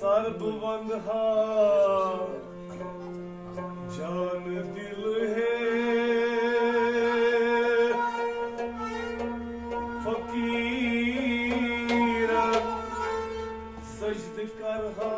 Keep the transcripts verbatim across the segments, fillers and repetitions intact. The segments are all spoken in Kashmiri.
سر بہٕ ونہٕ ہا جان دل ہے فقیرن سجدٕ کرہا۔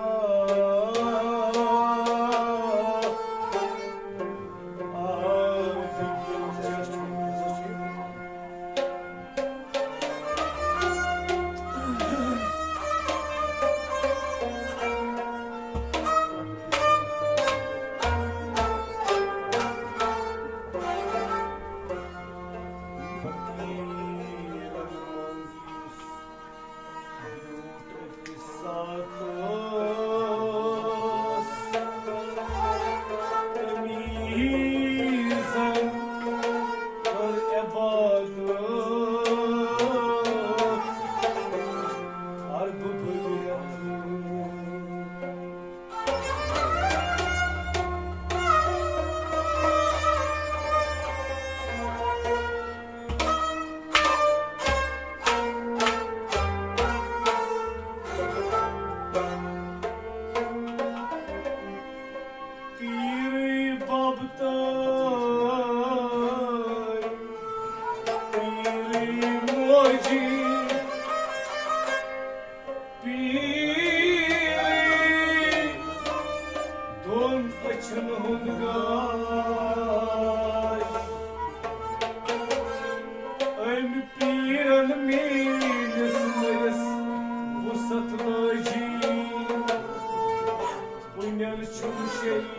پیرٕے بب تہٕ پیرٕے موجی، پیرٕے دۄن أچھن ہُنٛد گاش۔ أمۍ پیرن میٲنِس مٲلِس وُسعت لٲجی۔ پُنٮ۪ن چھُم شریٖک۔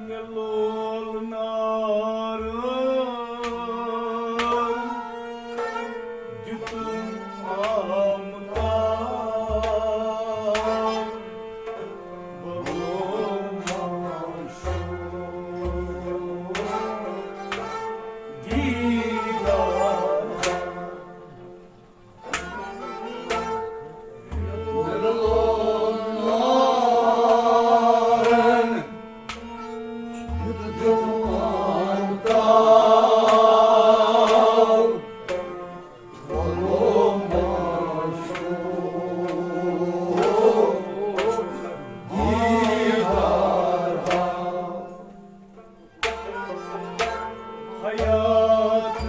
مےٚ لول نارن دیُتُم آمہٕ تاو، بہٕ گوٚوُم معشوق دیدار۔ حیات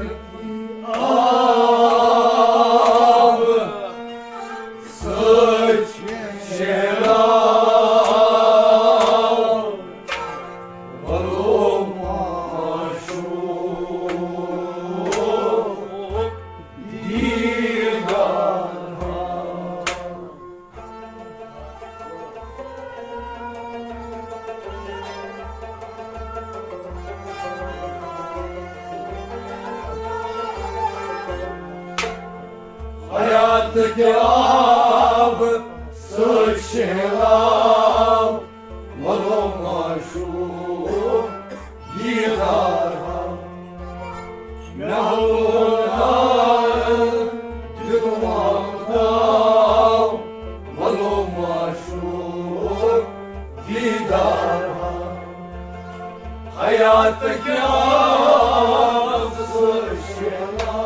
آب سۭتۍ شیراو، بلو معشوق دیدار۔ حیات کے آب سۭتۍ شیہلاو، ولو معشوق دیدار ہا۔ مےٚ ہاوُن نار دیُتمُت تاو، ولو معشوق دیدار ہا۔ حیات کیا سرشنا۔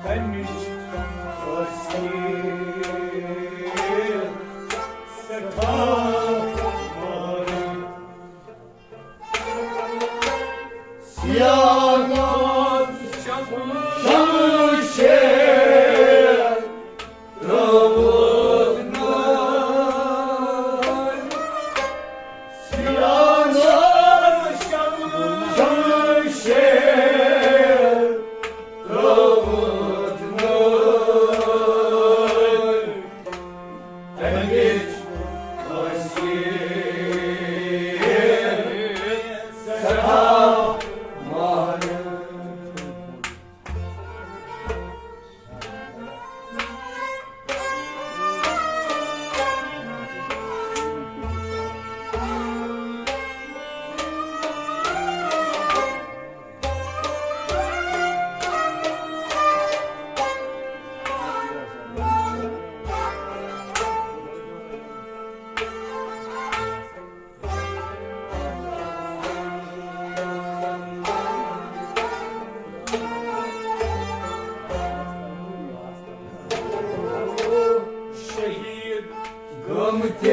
تَمِچ ٲس یہِ سٮ۪ٹھاہ مٲرۍ۔ سیاہ ناز شمشیر ترٛٲوٕتھ نٲلۍ۔ سیاہ ناز شمشیر ترٛٲوٕتھ نٲلۍ۔ تَمِچ ٲس یہِ سٮ۪ٹھاہ مٲرۍ۔ شہید گٔمتٮ۪ن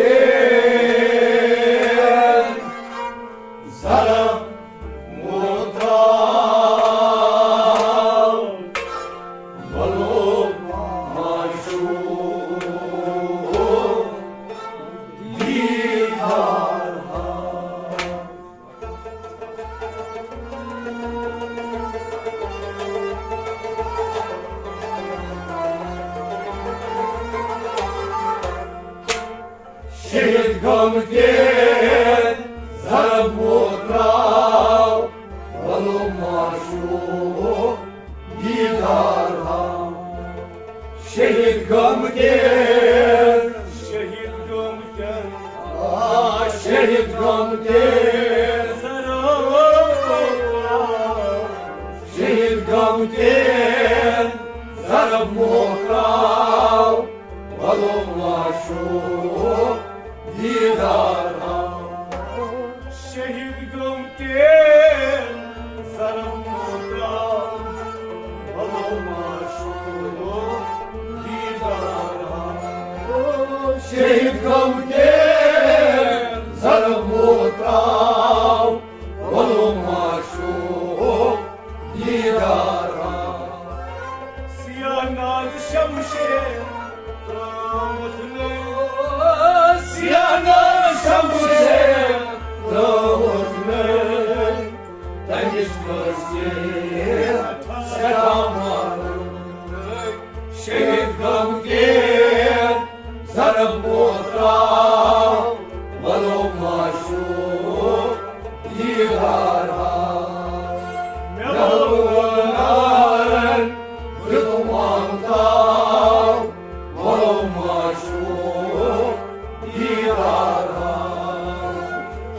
زرم موتراو ولو معشوق دیدار ہا۔ شہید گٔمتٮ۪ن زرم موتراو ولو معشوق دیدار ہا۔ شہید گٔمتٮ۪ن، شہید گٔمتٮ۪ن، آ، شہید گٔمتٮ۪ن، شہید گٔمتٮ۪ن زرم موتراو ولو معشوق دیدار ہا۔ شہید گٔمتٮ۪ن زرم موتراو ولو معشوق دیدار ہا۔ شہید گٔمتٮ۪ن زرم موتراو ولو معشوق دیدار ہا۔ سیاہ ناز شمشیر ترٛٲوٕتھ نٲلۍ۔ سیاہ ناز شمشیر ترٛٲوٕتھ نٲلۍ۔ تَمِچ خٲصیت سٮ۪ٹھاہ مٲرۍ۔ شہید گٔمتٮ۪ن زرم موتراو ولو معشوق دیدار ہا۔ مےٚ لوٚگ نارن دیُت مامتاو ولو معشوق دیدار ہا۔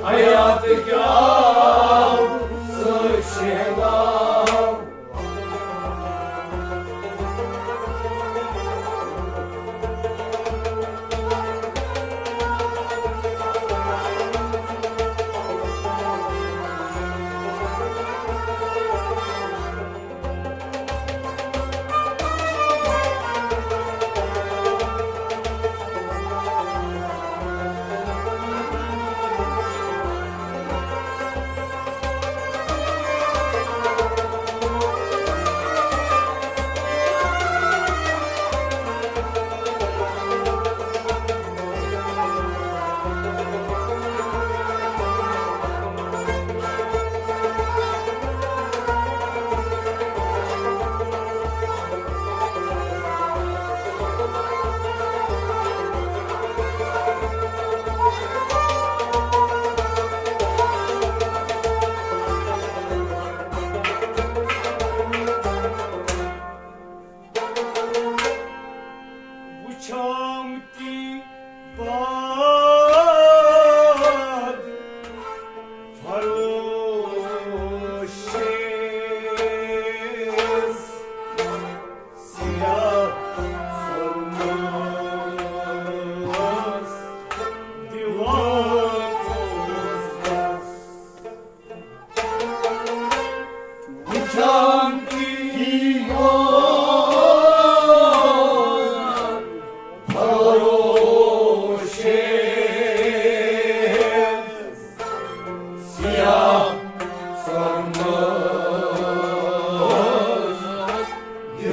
حیات کیٛاہ سۭتۍ شیہناو۔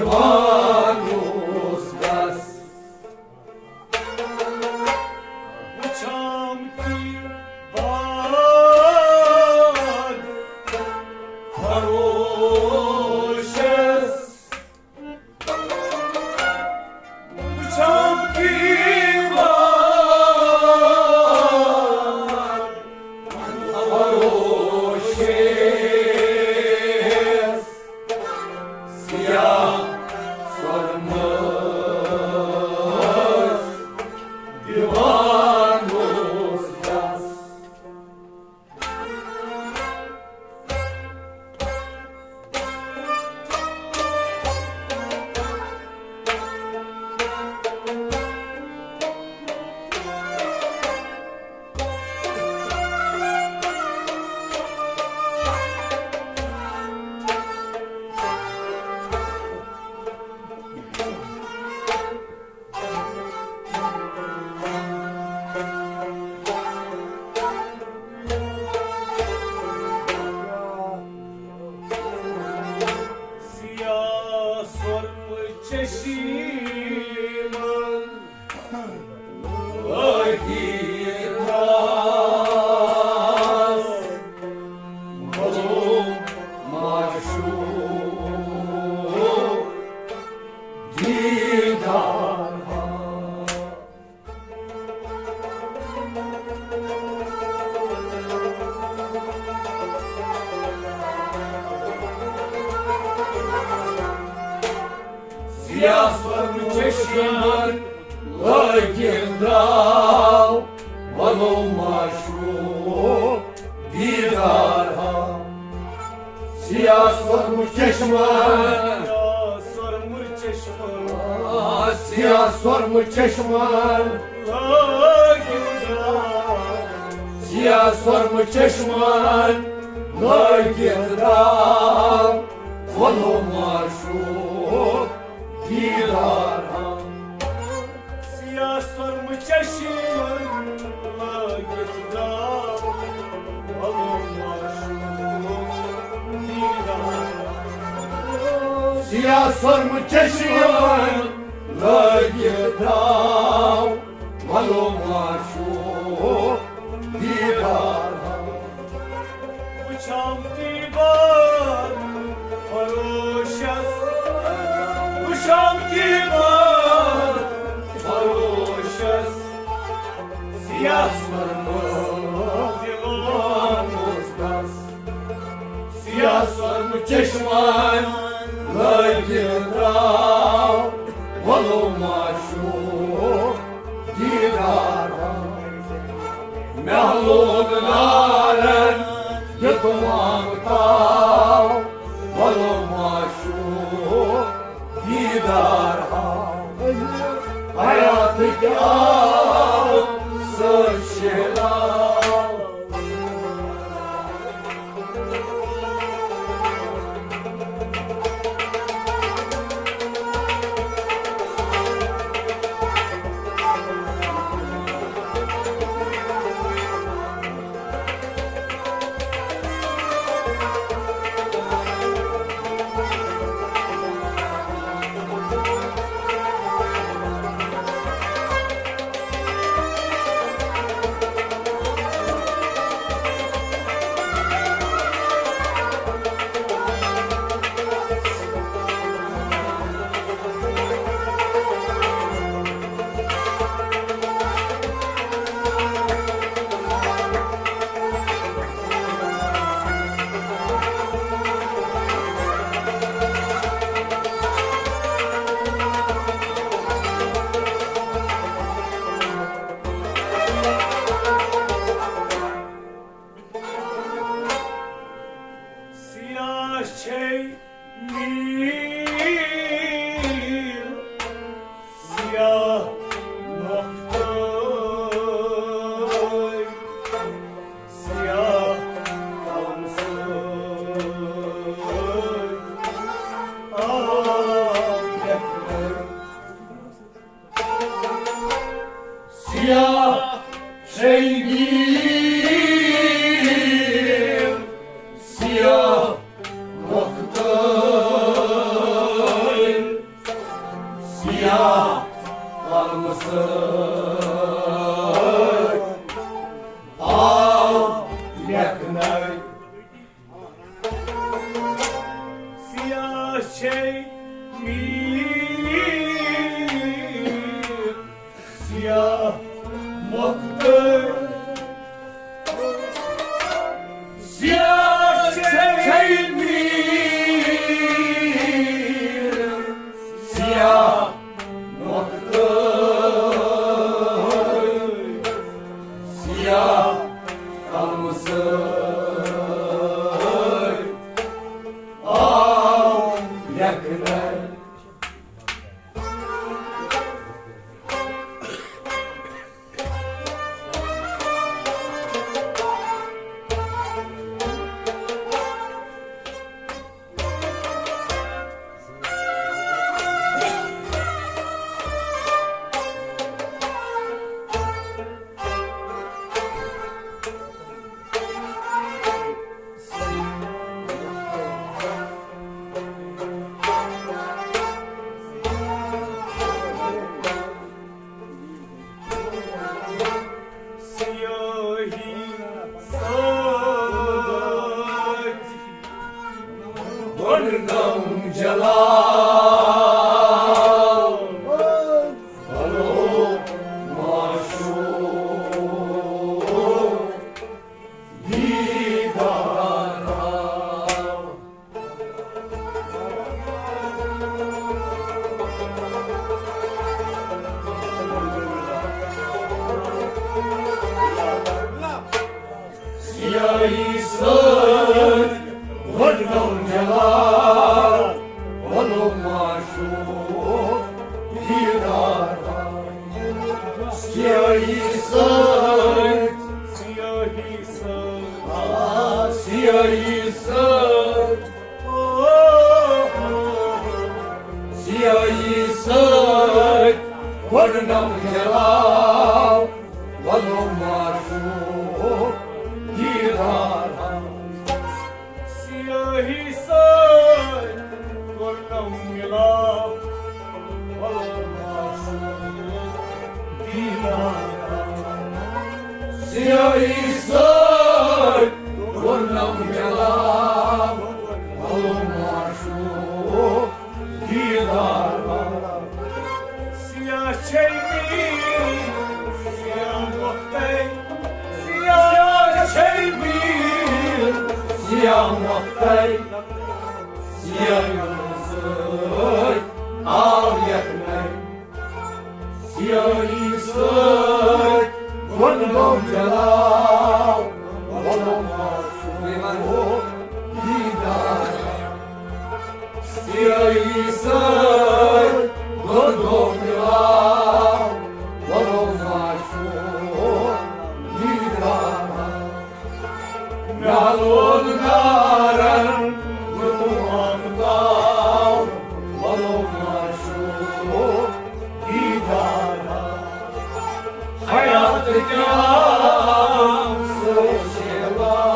مانوس گژھ۔ وٕچھان کی باد فروشس، وٕچھان کی باد فروشس، سیاہ سۄرمہٕ دیوان اوس بس۔ سیاہ سۄرمہٕ چشمن لٲگِتھ درٛاس بلو معشوق دیدار۔ سیاہ سۄرمہٕ چشمن لٲگِتھ درٛاو وَلو معشوق دیدار ہا۔ سیاہ سۄرمہٕ چشمن، سیاہ سۄرمہٕ چشمن، سیاہ سۄرمہٕ چشمن لٲگِتھ درٛاو، سیاہ سۄرمہٕ چشمن لٲگِتھ درٛاو وَلو معشوق دیدار ہا۔ سیاہ سۄرمہٕ چشمن لٲگِتھ درٛاو وَلو معشوق دیدار۔ سیاہ سۄرمہٕ چشمن لٲگِتھ درٛاو وَلو معشوق دیدار۔ وٕچھان دیدار فروشس، وٕچھان دیدار فروشس، سیاہ سۄرمہٕ دیوان اوس بس۔ سیاہ سۄرمہٕ چشمن لٲگِتھ درٛاو وَلو معشوق دیدار۔ محلوق نارن دیُت وام تاو وَلو معشوق دیدار ہا۔ حیاتٕکۍ آب سۭتۍ شیہلاو۔ سیاہ چھے نیٖل، سیاہ نۄختہٕ، سیاہ تمسہٕ، آب لیکھوٕنۍ۔ سیاہ چھے نیٖل، سیاہ نۄختہٕ، یا قلمہٕ سۭتۍ آو لیکھنہٕ۔ سیاہ چھے میٖر، سیاہ مۄختہٕ۔ سیاہ چھے میٖر، سیاہ مۄختہٕ۔ سیاہ قلمہٕ سۭتۍ آو لیکھنہٕ۔ سیاہی سۭتۍ بننم جلال، بنو معشوق دیدار۔ سیاہی سۭتۍ گۄڈنم جلال، بنو معشوق دیدار۔ سیاہی سۭتۍ، سیاہی سۭتۍ، آ، سیاہی سۭتۍ، سیاہی سۭتۍ گۄڈنم جلال، بنو معشوق دیدار۔ سیاہی سۭتۍ کوٚرنم مِلاپ، بنو معشوق دیدار۔ سیاہی سۭتۍ کوٚرنم مِلاپ، بنو معشوق دیدار۔ سیاہ چھے میٖر، سیاہ مۄختَے۔ سیاہ چھے میٖر، سیاہ مۄختَے۔ سیاہ سۭتۍ آو لیکھنَے۔ سیاہی سۭتۍ بنو جلال، بنو معشوق دیدار۔ سیاہی سۭتۍ بنو جلال، بنو معشوق دیدار۔ مےٚ لوگ نارن، بہٕ تُلہٕ آفتاب، بنو معشوق دیدار۔ حیات کیٛاہ سۭتۍ شیلاب۔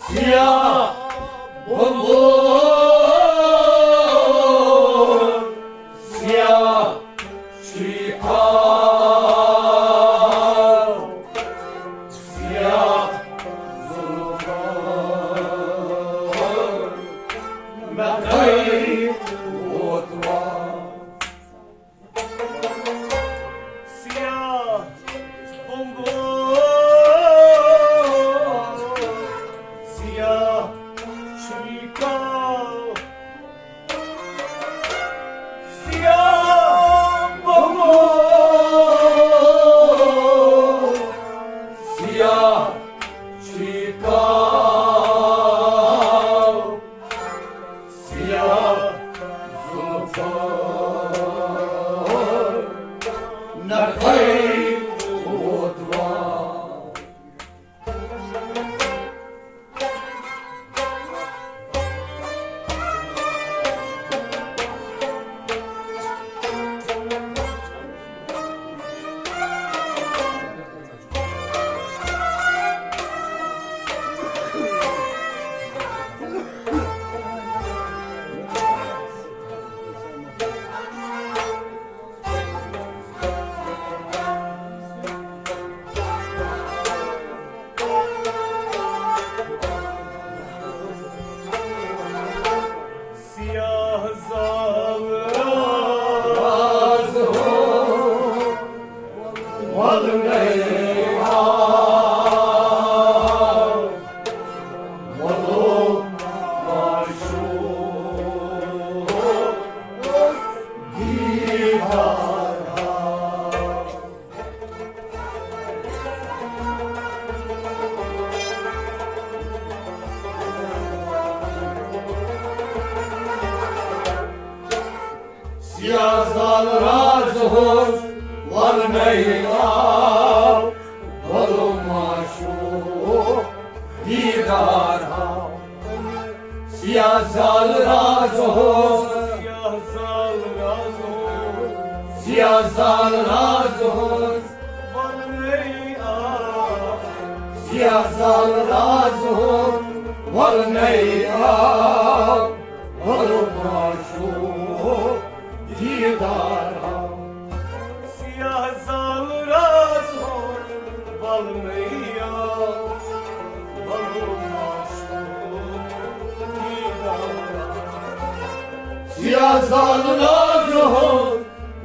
سیاہ بمبل، سیاہ شیٖٹھا، سیاہ زُلفہٕ، مےٚ تھٲوۍ ووت وار۔ سیاہ بمبل، سیاہ شیٖٹھا، سیاہ بمبل، سیاہ شیٖٹھا، سیاہ زُلفہٕ، نہ تھٲوۍ ووت وار۔ سیاہ زال راز ہو، وَلہٕ نَے آو، وَلو معشوق دیٖدار آو۔ سیاہ زال راز اوس، وَلہٕ نَے آو، وَلو معشوق دیٖدار آو۔ سیاہ زال راز اوس، سیاہ زال راز اوس، سیاہ زال راز اوس، وَلہٕ نَے آو۔ سیاہ زال راز اوس، وَلہٕ نَے آو، وَلو معشوق دیٖدار آو۔ سیاہ زال راز اوس، وَلہٕ نَے آو، وَلو معشوق دیٖدار آو۔ سیاہ زال راز اوس،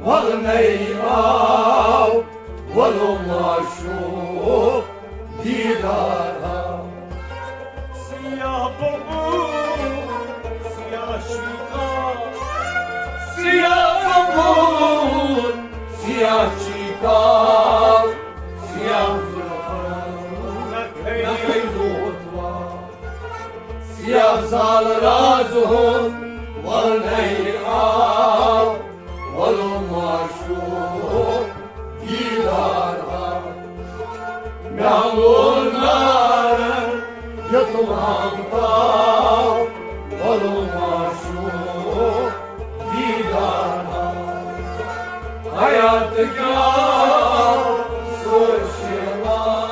وَلہٕ نَے آو، وَلو معشوق دیٖدار آو۔ سیاہ بمبل، سیاہ شیٖٹھا، سیاہ بمبل، سیاہ شیٖٹھا، سیاہ زُلفہٕ، نہ تھٲوۍ ووت وار۔ سیاہ زال راز اوس، وَلہٕ نَے آو، وَلو معشوق دیٖدار آو۔ مےٚ لول نارن یوٚت لام تاو، وَلو معشوق دیٖدار آو۔ حیات کیٛاہ سُہ شیلان۔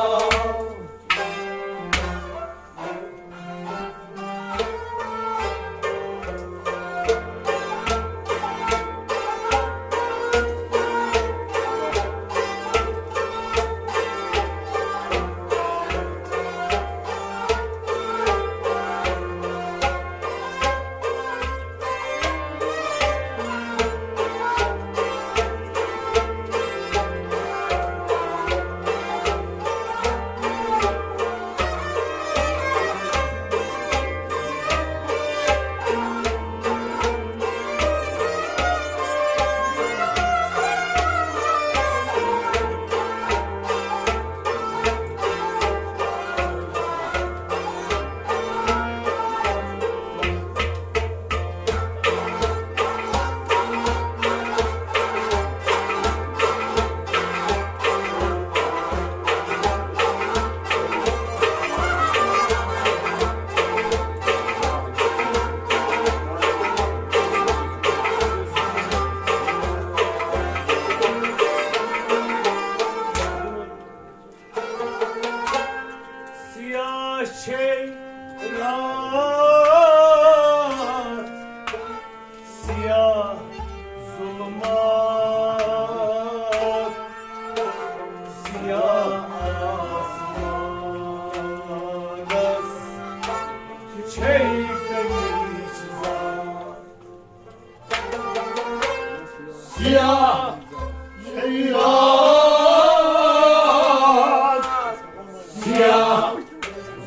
سیاہ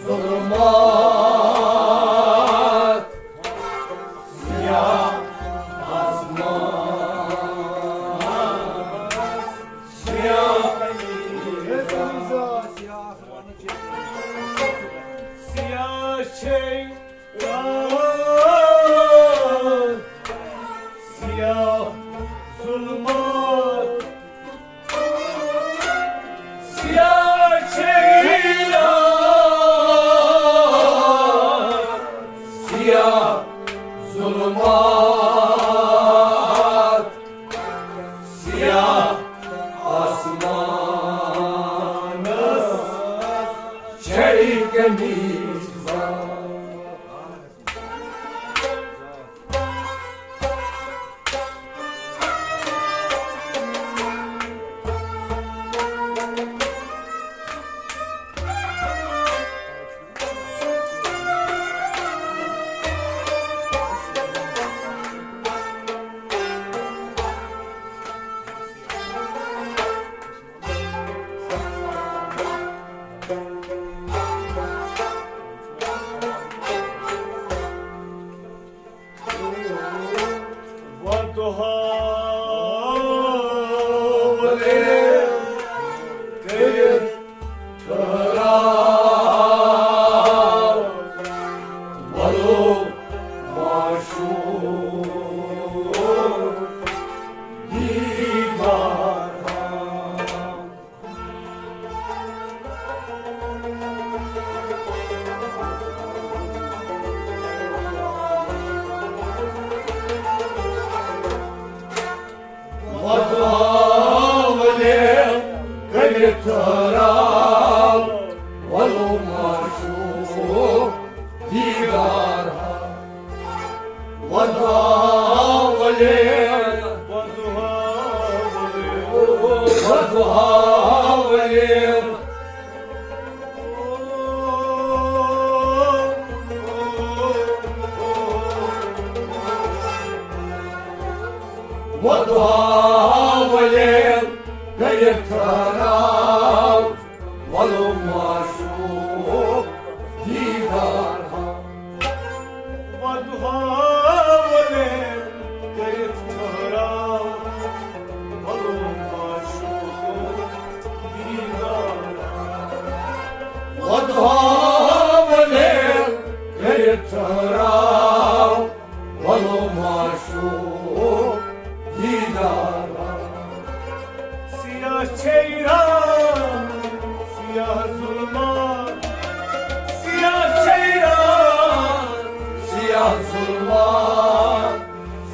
ظلمات، سیاہ آسمان، سیاہ، سیاہ چھے رات، سیاہ ظلمات، سیاہ چھے رات، سیاہ ظلمات، سیاہ آسمانس چھے کمی۔ وضحیٰ ولے کٔرِتھ ٹھہراو، ولو معشوق دیدار ہاو۔ وضحیٰ ولے کٔرِتھ ٹھہراو، ولو معشوق دیدار ہاو۔ وضحیٰ ولے، وضحیٰ ولے، وضحیٰ ولے۔ وضحیٰ ولے کٔرِتھ ٹھہراو، ولو معشوق دیدار ہاو۔ وضحیٰ ولے کٔرِتھ ٹھہراو، ولو معشوق دیدار ہاو۔ وضحیٰ ولے کٔرِتھ ٹھہراو، ولو معشوق دیدار۔ سیاہ چھے رات، سیاہ ظلمات، سیاہ چھے رات، سیاہ ظلمات،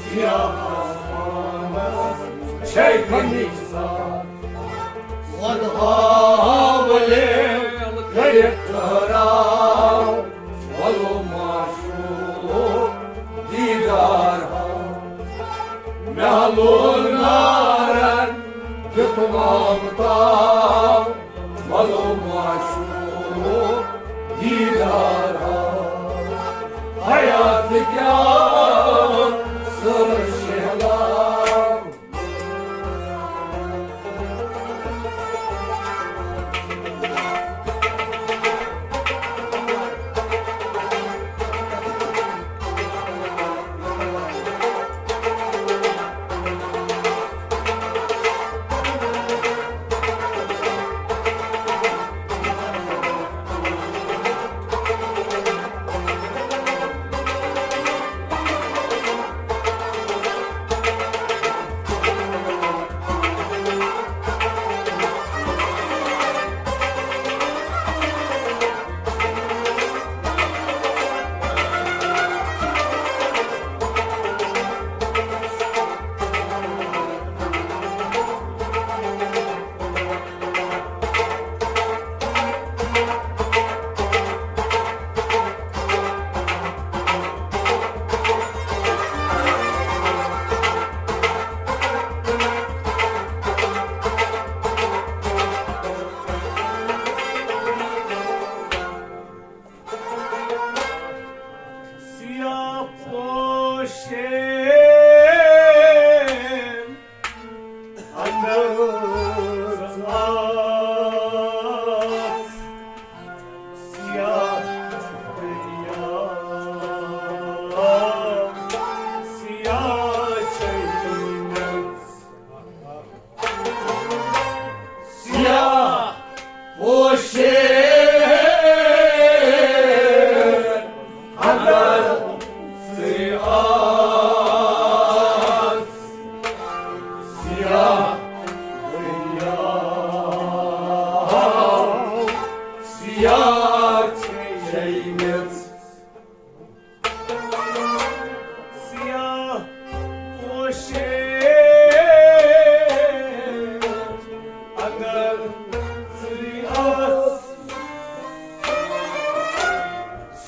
سیاہ آسمانس چھے کمی ساتھ۔ وضحیٰ ولے کٔرِتھ ٹھہراو، ولو معشوق دیدار ہاو۔ مےٚ لول نارن دیُت نام تاو، ولو معشوق دیدار ہاو۔ حیات کیٛاہ سر شہلا۔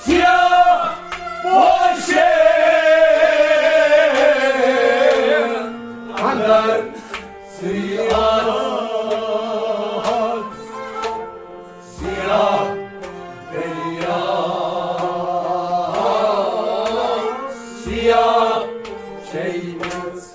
سیاہ پوشے اندر سیاہ، سیاہ دریا، سیاہ شیمس۔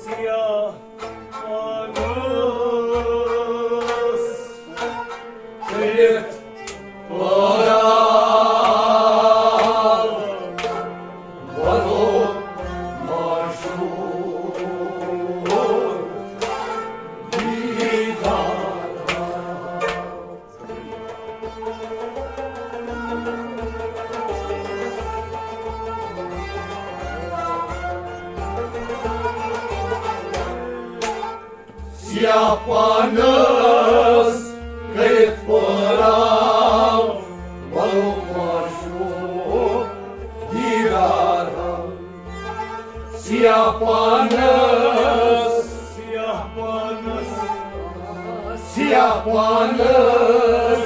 سیاہ پانس کٔرِتھ پٲراو، وَلو معشوق دیدار۔ سیاہ پانس کٔرِتھ پٲراو، وَلو معشوق دیدار۔ سیاہ پانس، سیاہ پانس، سیاہ پانس،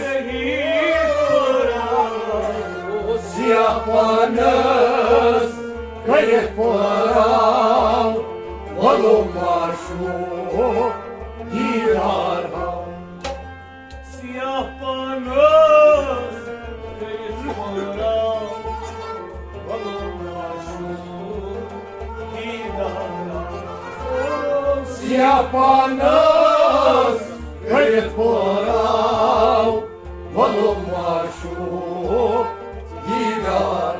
سیاہ پانس کٔرِتھ پٲراو، وَلو معشوق دیدار۔ سیاہ پانس کٔرِتھ پٲراو، وَلو معشوق دیدار۔ سیاہ پانس کٔرِتھ پٲراو، وَلو معشوق دیدار۔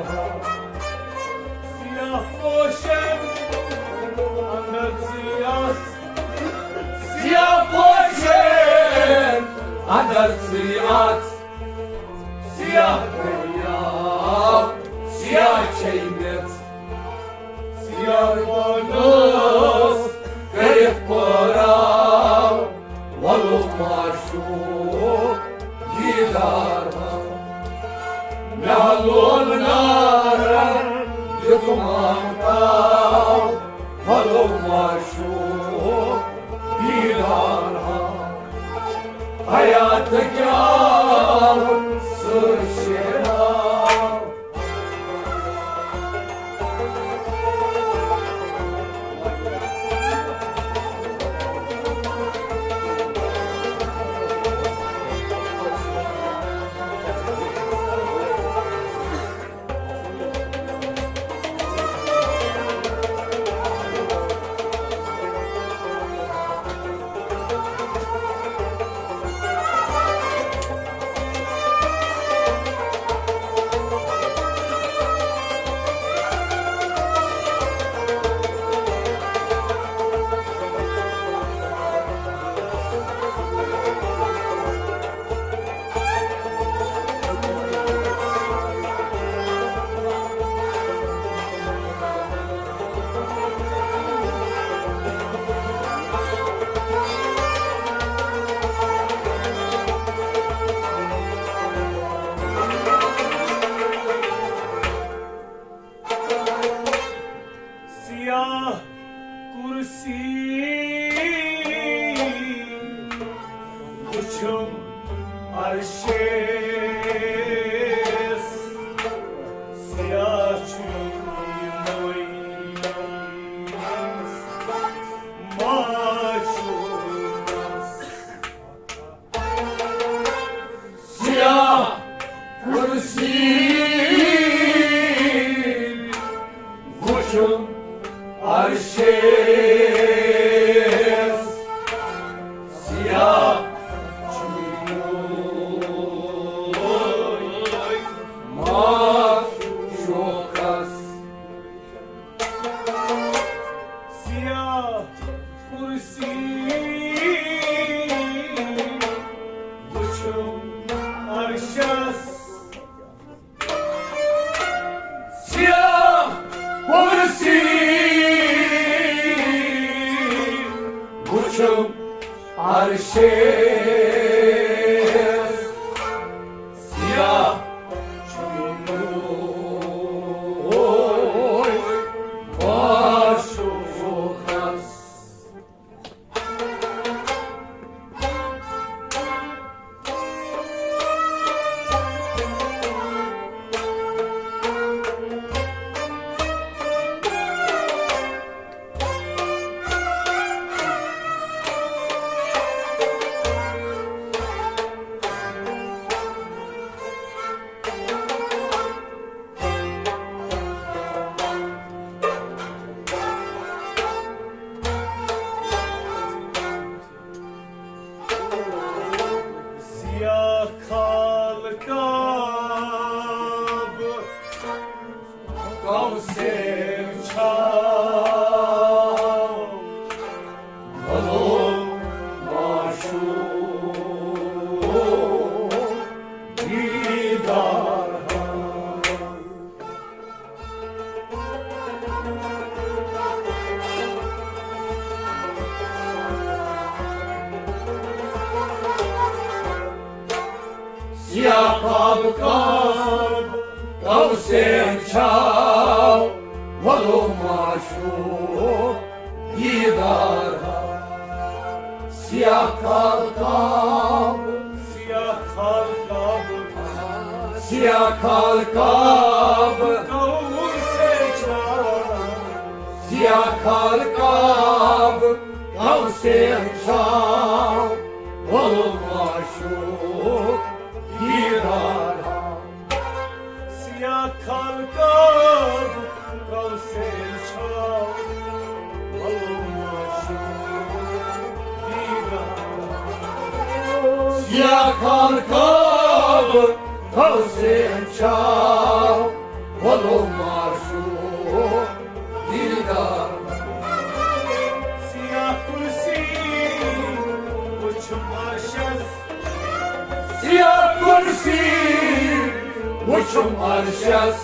سیاہ پوشن اندر سیاہ، سیاہ پوشن اندر سیاہ، سیاہ دریا، سیاہ چھے میٚژ۔ سیاہ پانس کٔرِتھ پٲراو، وَلو معشوق دیدار۔ مےٚ لول نارن دیُت مامتاو، وَلو معشوق دیدار۔ حیات کیٛاہ سُہ شیراو۔ سیاہ کرسی وُچھُم عرشس، سیاہ چھُ یِموٕے معشوقس۔ سیاہ کرسی وُچھُم عرشس، سیاہ چھُ یِموٕے معشوقس۔ کرسی وٕچھُم عرشس، سیاہ کرسی وٕچھُم عرشس، سیاہ چھُ نوٗر معشوقس۔ سیاہ خالہٕ کعبہٕ قوسین چھا، بھلو معشوق دیدار ہا۔ سیاہ کعبہٕ قوسین چھا، وَلو معشوق دیدار ہا۔ سیاہ کعبہٕ، سیاہ کعبہٕ، سیاہ کعبہٕ قوسین چھا، سیاہ کعبہٕ قوسین چھا، وَلو معشوق دیدار ہا۔ سیاہ کعبہٕ قوسین چھا، وَلو معشوق دیدار ہا۔ سیاہ کعبہٕ قوسین چھا، وَلو معشوق دیدار۔ سیاہ کرسی وٕچھُم عرشس، سیاہ کرسی وٕچھُم عرشس،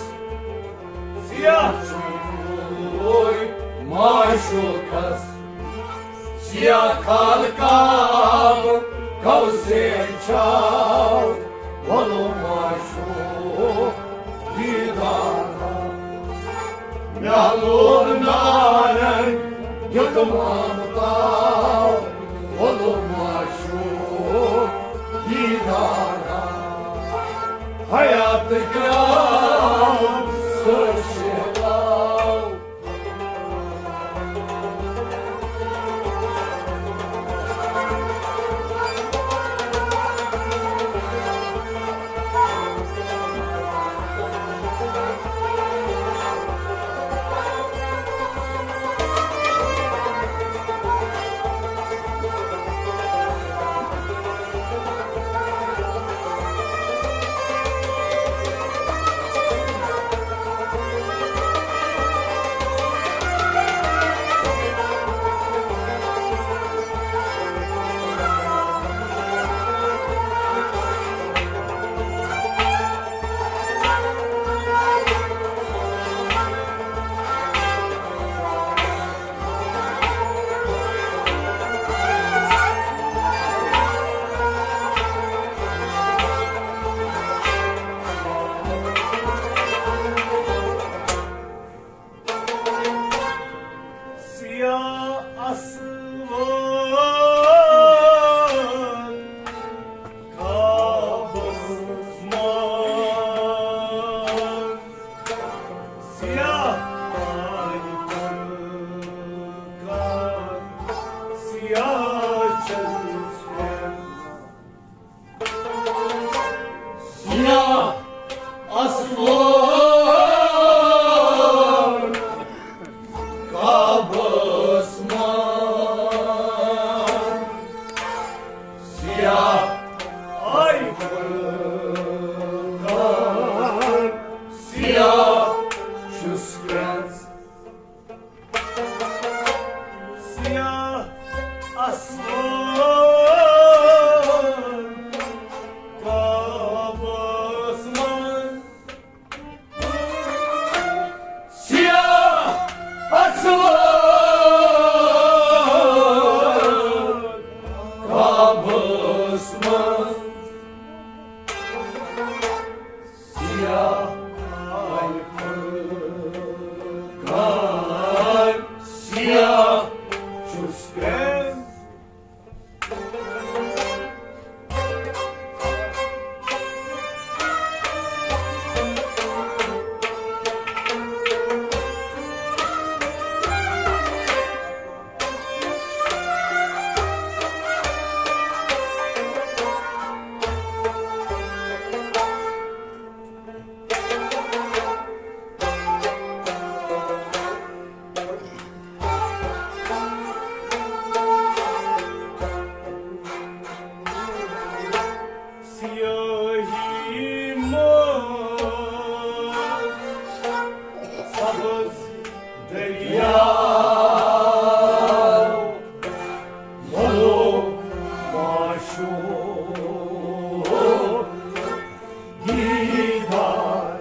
سیاہ چھُ نوٗر معشوقس۔ سیاہ خالہٕ کعبہٕ قوسین چھا، وَلو معشوق دیدار ہا۔ مےٚ لوگ نارن دیُت مامہٕ تاو، وَلو معشوق دیدار ہا۔ حیات گرام سر شہلاو۔ سیاہ آسمان کعبس منٛز، سیاہ تاج پرکار، سیاہ چشمہ۔ سیاہ آسمان کعبس منٛز، سیاہ آے پرکار، سیاہ چھُس پرٛٮ۪تھ سیاہ اصل کعبس منٛز سیاہ، اصل کعبس منٛز سیاہ، آیہِ فرقان سیاہ چھُس کران۔ سیاہی منٛز سبز دریا، بھلو معشوق دیدار۔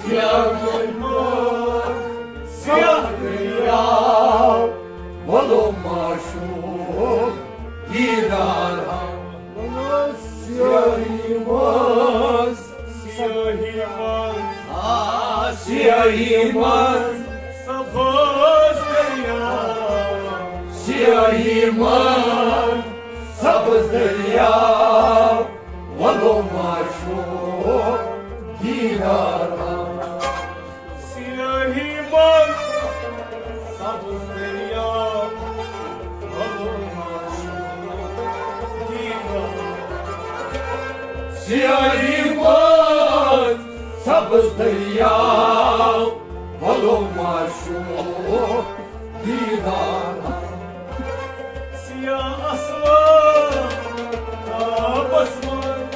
سیاہ مٲر، سیاہ دریا، وَلو معشوق دیدار ہاو۔ سیاہی منٛز، سیاہی منٛز، آ، سیاہی منٛز، سبز دریا، سیاہی منٛز، سبز دریا، وَلو معشوق دیدار ہاو۔ سیاہی منٛز سبز دریا، وَلو معشوق دیدار۔ سیاہی منٛز سبز دریا، وَلو معشوق دیدار۔ سیاہ اصل کعبس منٛز،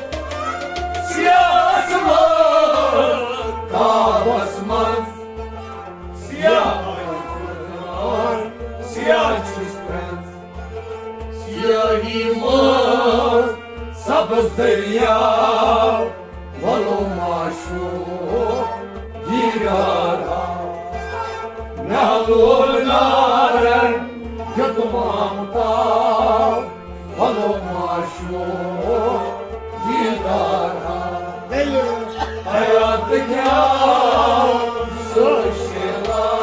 سیاہ اصل کعبس منٛز، سیاہ آیہِ فرقان سیاہ چھُس پرٛٮ۪تھ سیاہی منٛز سبز دریا، وَلو معشوق دیدار ہاو۔ مےٚ لول نارن دیُت مامہٕ تاو، وَلو معشوق دیدار ہاو۔ حیات کیٛاہ سُہ شیران۔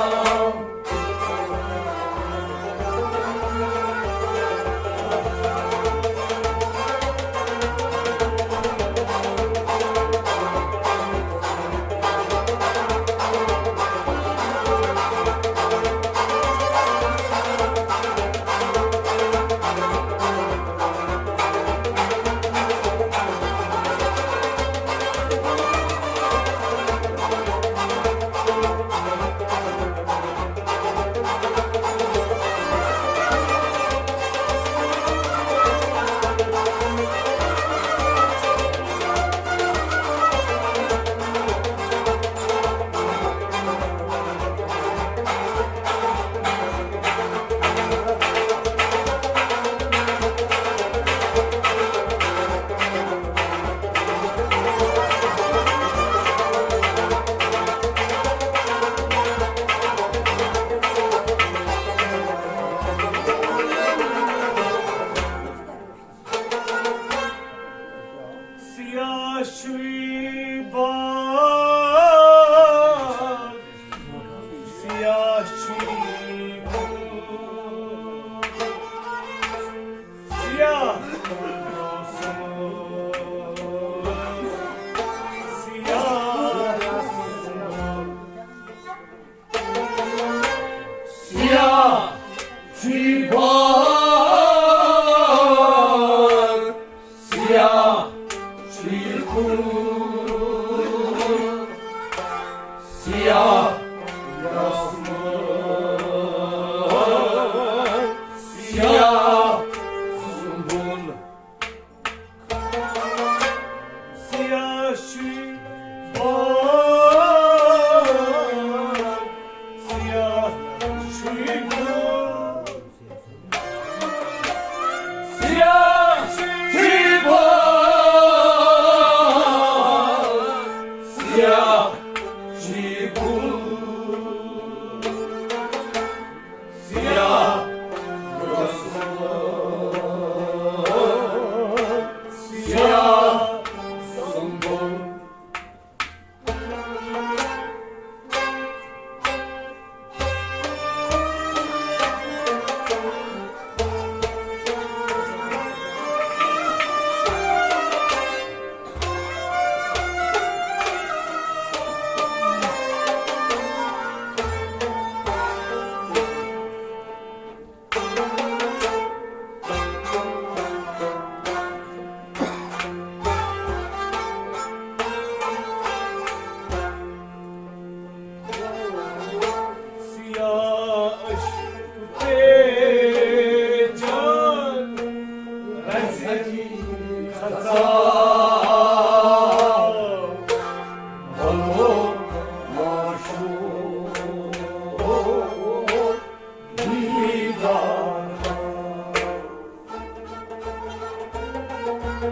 سیاہ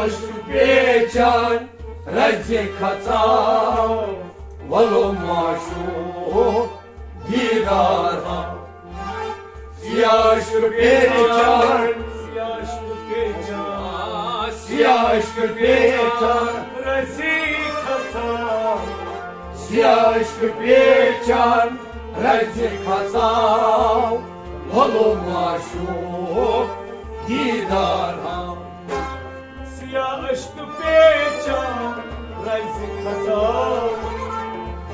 عشق پیچان رزِ کھژاو، وَلو معشوق دیدار ہاو۔ سیاہ عشق پیچان، سیاہ عشق پیچان، سیاہ عشق پیچان رزِ کھژاو۔ سیاہ عشق پیچان رزِ کھژاو، وَلو معشوق دیدار ہاو۔ سیاہ عشق پیچان رزِ کھژاو،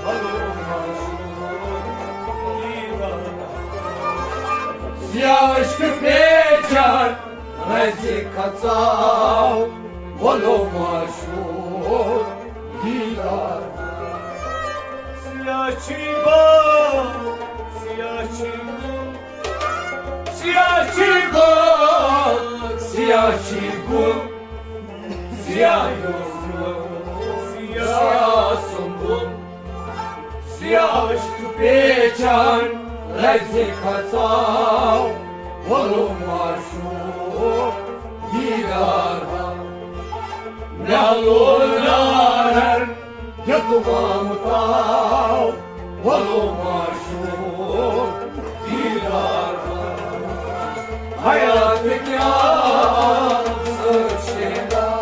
وَلو معشوق دیدار۔ سیاہ عشق پیچان رزِ کھژاو، وَلو معشوق دیدار۔ سیاہ چھی باغ، سیاہ چھی گُل، سیاہ چھی باغ، سیاہ چھی گُل، سیاہ یوسف، سیاہ سنبل۔ سیاہ عشق پیچان رزِ کھژاو، وَلو معشوق دیدار ہاو۔ مےٚ لوگ نارن یوٚتام تاو، وَلو معشوق دیدار ہاو۔ حیات کیٛاہ سۭتۍ شیدار۔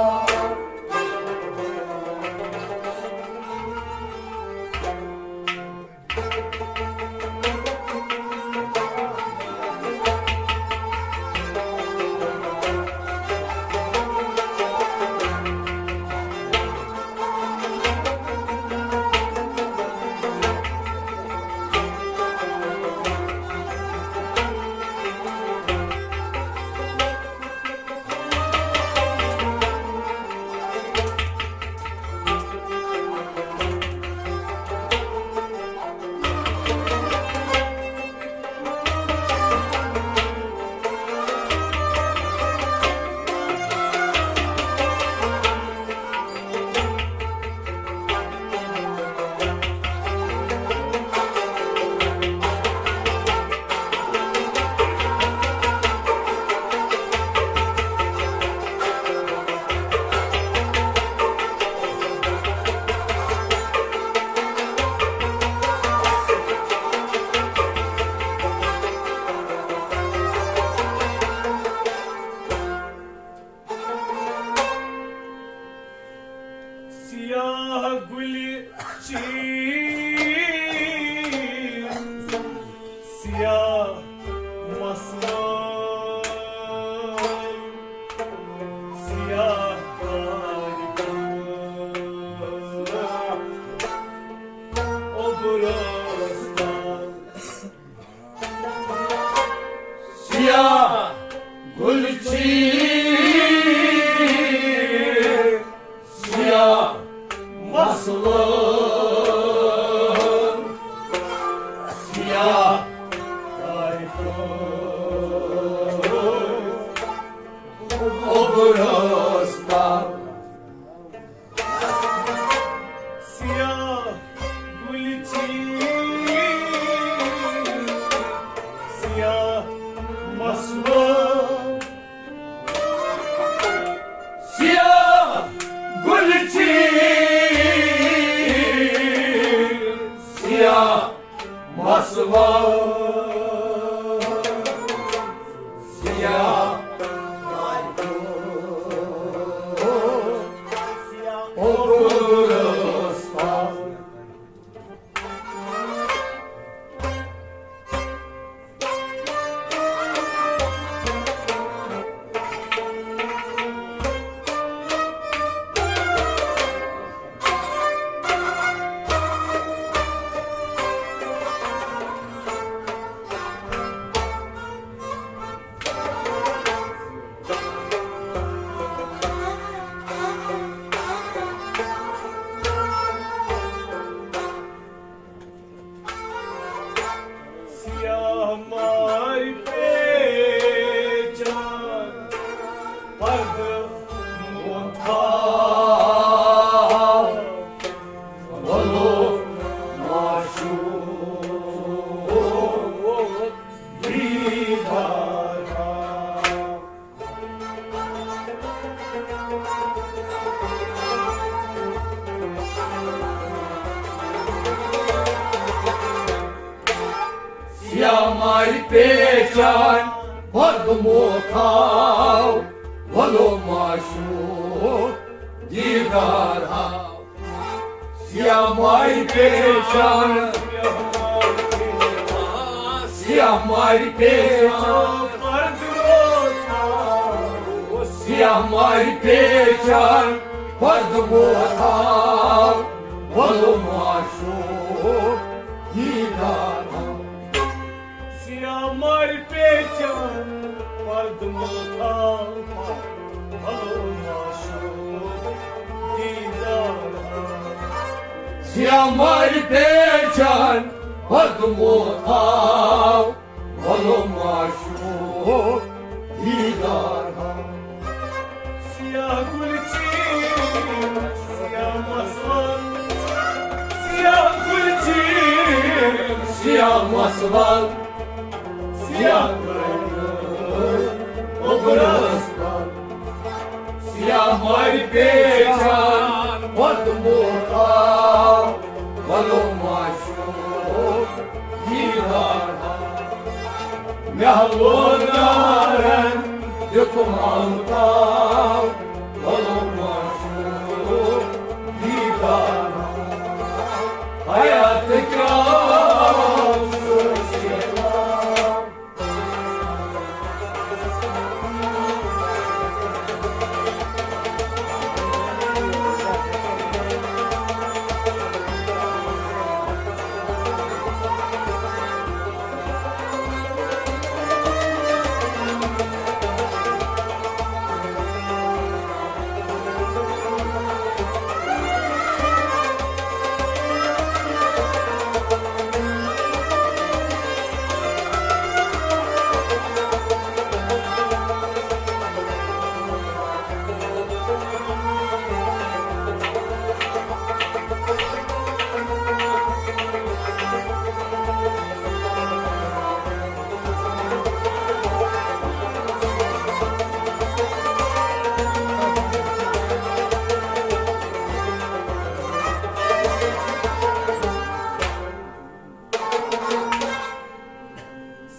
سیاہ گُلہِ چیٖر، سیاہ مسلہٕ، سیاہ تاج، اوٚبرس تل۔ سیاہ گُلہٕ چیٖر، سیاہ مسلہٕ، سیاہ تاج، اوٚبرس تل۔ سیاہ گُلہٕ چیٖر، سیاہ مسلہٕ۔ سیاہ گُلہٕ چیٖر، سیاہ مسلہٕ، سیاہ اوٚبرس تل۔ ہماری پہچان، پردمو تھاو، بھلو معشوق دیدار ہاو۔ سیاہ ماہی پہچان، سیاہ ماہی پہچان، سیاہ ماہی پہچان، پردمو تھاو، بھلو معشوق دیدار ہاو۔ سیاہ ماہی پہچان، پردمو تھاو، بھلو معشوق دیدار ہاو۔ سیاہ ماہی پہچان، پردمو تھاو، بھلو معشوق دیدار ہاو۔ سیاہ گُلہٕ چیٖن، سیاہ مسوار، سیاہ گُلہٕ چیٖن، سیاہ مسوار، سیاہ گُلہٕ اوٚبرس تل۔ سیاہ ماہی پہچان، پردمو تھاو، بھلو معشوق دیدار ہاو۔ مےٚ لوگ نارن دیُتُم آلتاو، بھلو معشوق دیدار ہاو۔ حیات کیٛاہ سُہ شیطان۔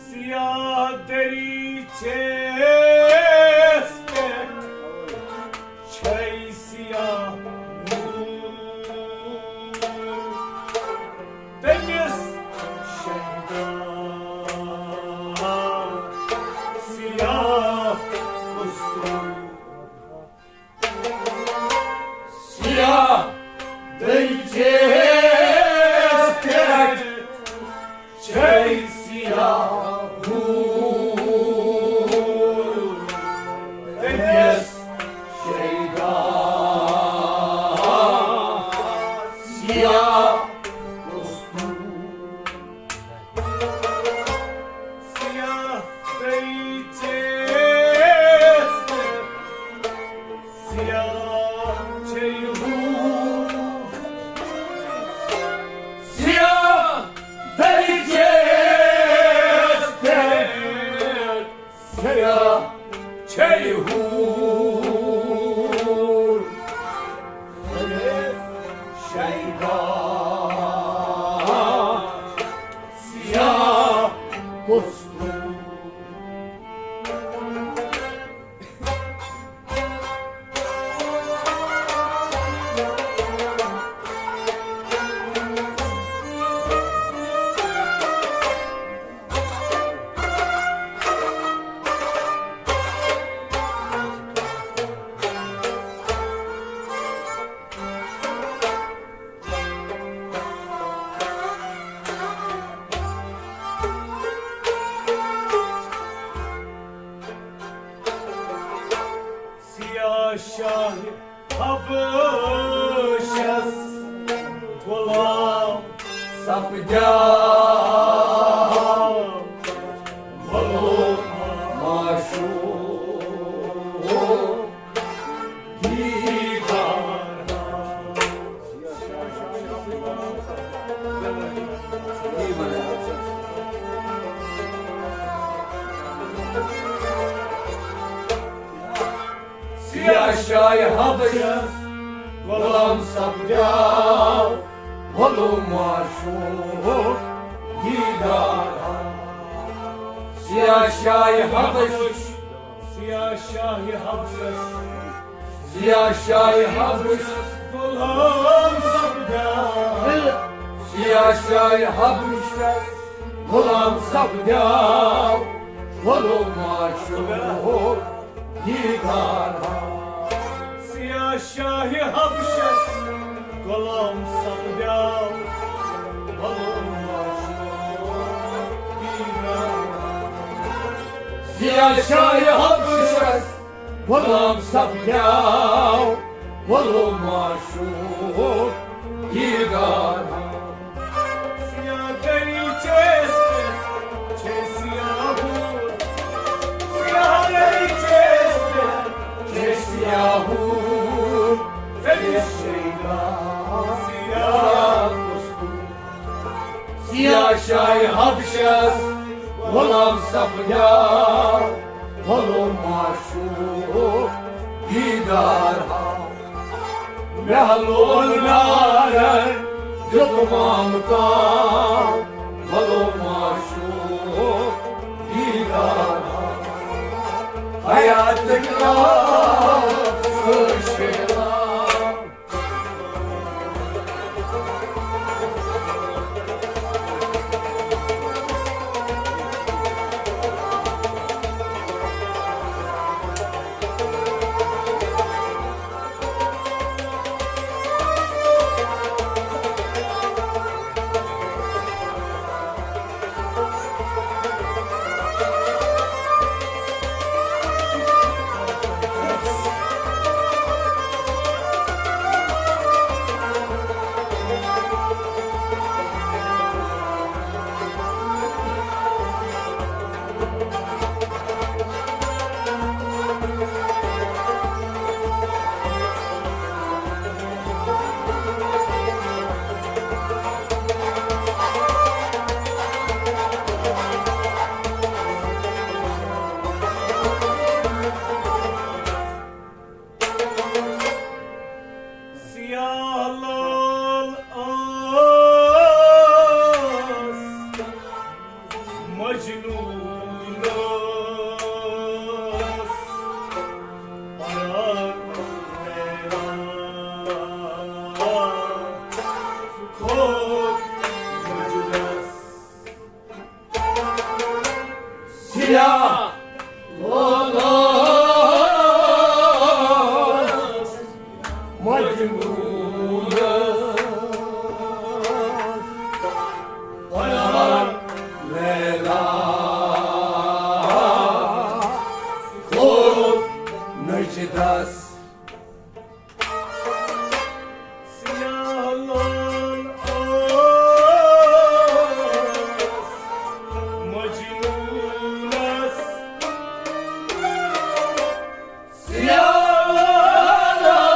سیاہ دٔریٖچَس پٮ۪ٹھ چھے سیاہ نوٗر۔ تٔمِس شیدا سیاہ قصوٗر۔ سیاہ دٔریٖچَس پٮ۪ٹھ چھے سیاہ نوٗر۔ تٔمِس شیدا سیاہ قصوٗر۔ سیاہ دٔریٖچَس پٮ۪ٹھ سیاہ چھے ہوٗر۔ سیاہ دٔریٖچَس پٮ۪ٹھ سیاہ چھے ہوٗر۔ شیدا سیاہ قصوٗر۔ سیاہ شاہ حبشس غلام سپدیو بھلو معشوق دیدار۔ سیاہ شاہ حبشس غلام سپدیو بھلو معشوق دیدار۔ سیاہ شاہ حبش، سیاہ شاہ حبشس، سیاہ شاہ حبشس غلام سپدیو، سیاہ شاہ حبشس غلام سپدیو، غلام معشوق دیدار ہاو۔ سیاہ شاہ حبشس غلام سپدیو، غلام معشوق دیدار۔ سیاہ شاہ حبشس غلام سپدیو، غلام معشوق دیدار۔ سیاہ دری چیس پہ چھے سیاہ ہور، سیاہ دری چیس پہ چھے سیاہ ہور، ژےٚ نِش شیدا سیاہ کستور۔ سیاہ شاہ حبشس غلام سپدیو، غلام معشوق دیدار ہاو۔ مےٚ لول نارن دیُت مامہٕ تام، غلام معشوق دیدار ہاو۔ حیاتٕکۍ راتھ سٲرۍ شیران۔ سیاہ لال آس مجنونس پران میرا کھوت مجلس۔ سیاہ لال آس مجنونس پران لیلا کھوت نجدس۔ سیاہ لال آس مجنونس، سیاہ لال آس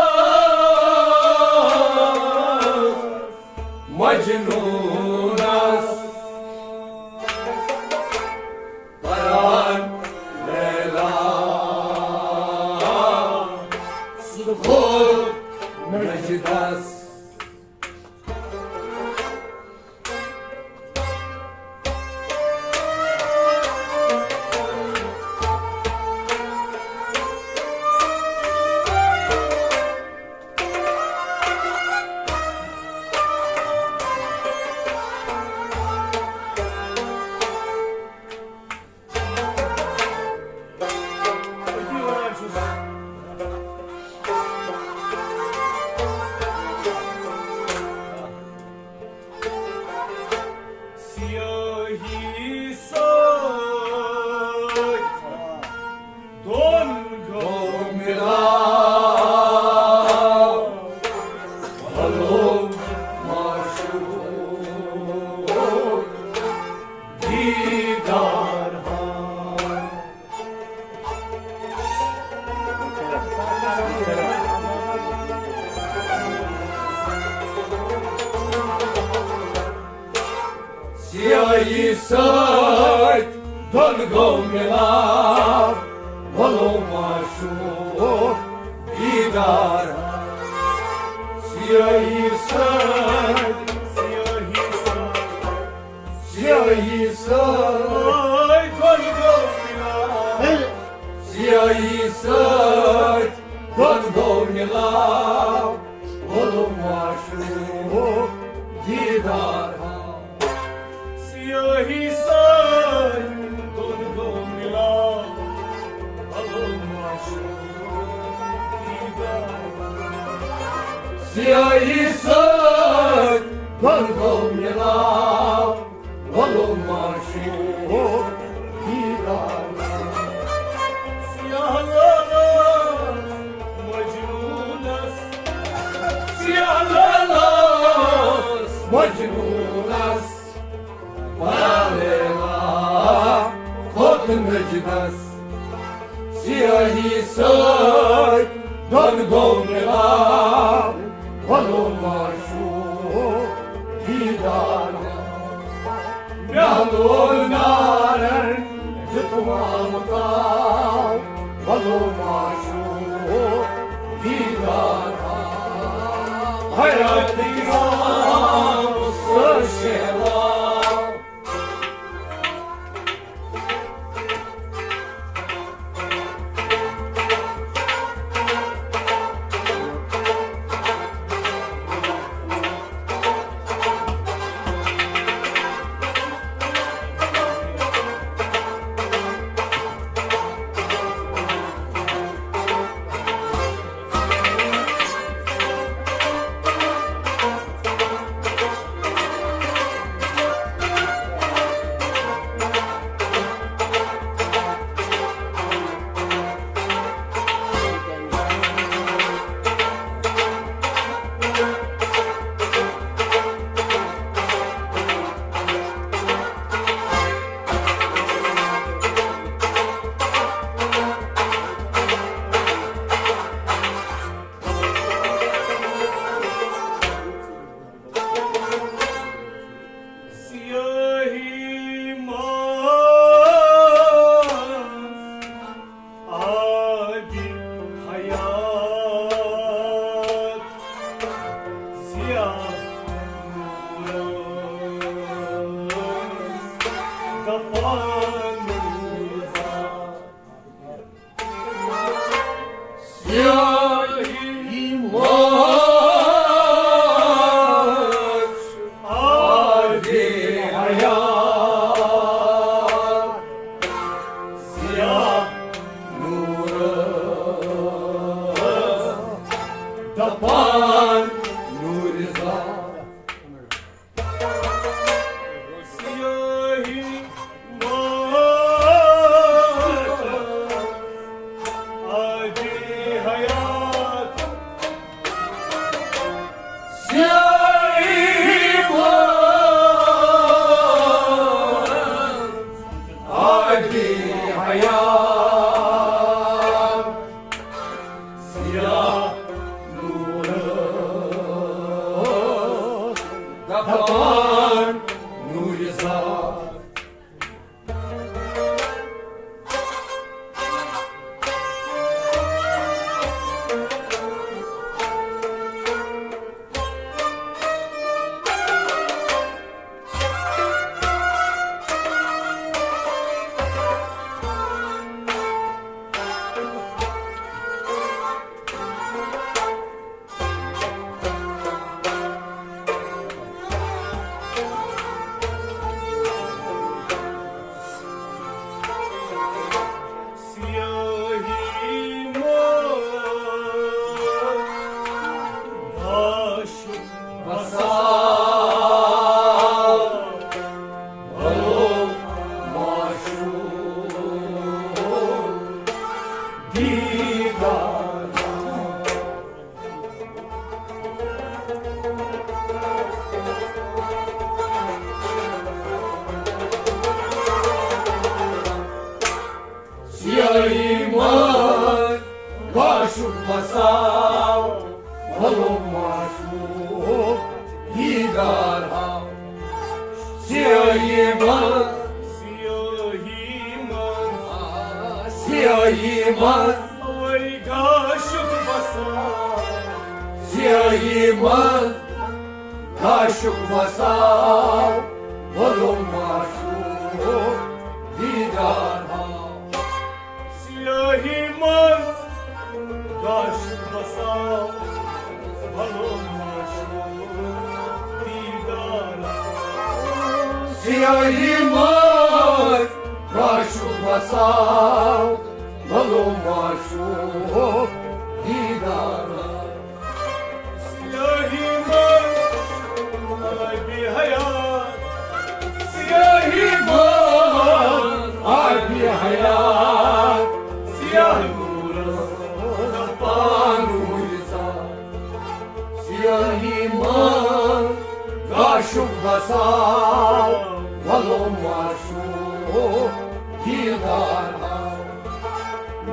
مجنونس پران لیلا سُہ کھوٚت نجدس۔ سیاہی سۭتۍ دۄن گوٚو مِلاپ۔ بھلو معشوق دیدار ہاو۔ سیاہی سۭتۍ دۄن گوٚو مِلاپ، بھلو معشوق دیدار۔ سیاہی سۭتۍ، سیاہی سۭتۍ، سیاہی سۭتۍ دۄن گوٚو ملاو، وَلو معشوق دیدار ہاو۔ سیاہی سۭتۍ دۄن گوٚو مِلاو، وَلو معشوق دیدار ہاو۔ سیاہی سۭتۍ دۄن گوٚو مِلاو، وَلو معشوق دیدار۔ سیاہ لالس مجنونس، سیاہ لالس مجنونس، پرا لیلا کھوٚت نجدس۔ سیاہی سۭتۍ دۄن گوٚو مِلاو، وَلو معشوق دیدار۔ مےٚ لول نارن دیُت مامہٕ تاو، وَلو معشوق دیدار۔ حیاتی رام سُہ شیوا۔ سیاہی منٛز آبِ حیات، سیاہ نورس دپان نور۔ سیاہی منٛز آبِ حیات، سیاہ نورس دپان نورِ ذات۔ سیاہی منٛز آبِ حیات، سیاہی منٛز آبِ حیات، سیاہ نورس دپان نورِ ذات۔ سیاہی منٛز عاشق وسان، بھلو معشوق دیدار۔ سیاہی منٛز عاشق وسان، بھلو معشوق دیدار ہاو۔ سیاہی منٛز، سیاہی منٛز، سیاہی منٛز، وۄنۍ عاشق وسان۔ سیاہی منٛز عاشق وسان، بھلو معشوق دیدار ہاو۔ سیاہی منٛز عاشق سیاہی منٛز گاشُک وساو، وَلو معشوق دیدار۔ سیاہی منٛز آبِ حیات، سیاہی منٛز آبِ حیات، سیاہ نوٗرس پانوٗرۍ زال۔ سیاہی منٛز گاشُک وساو، وَلو معشوق دیدار آو۔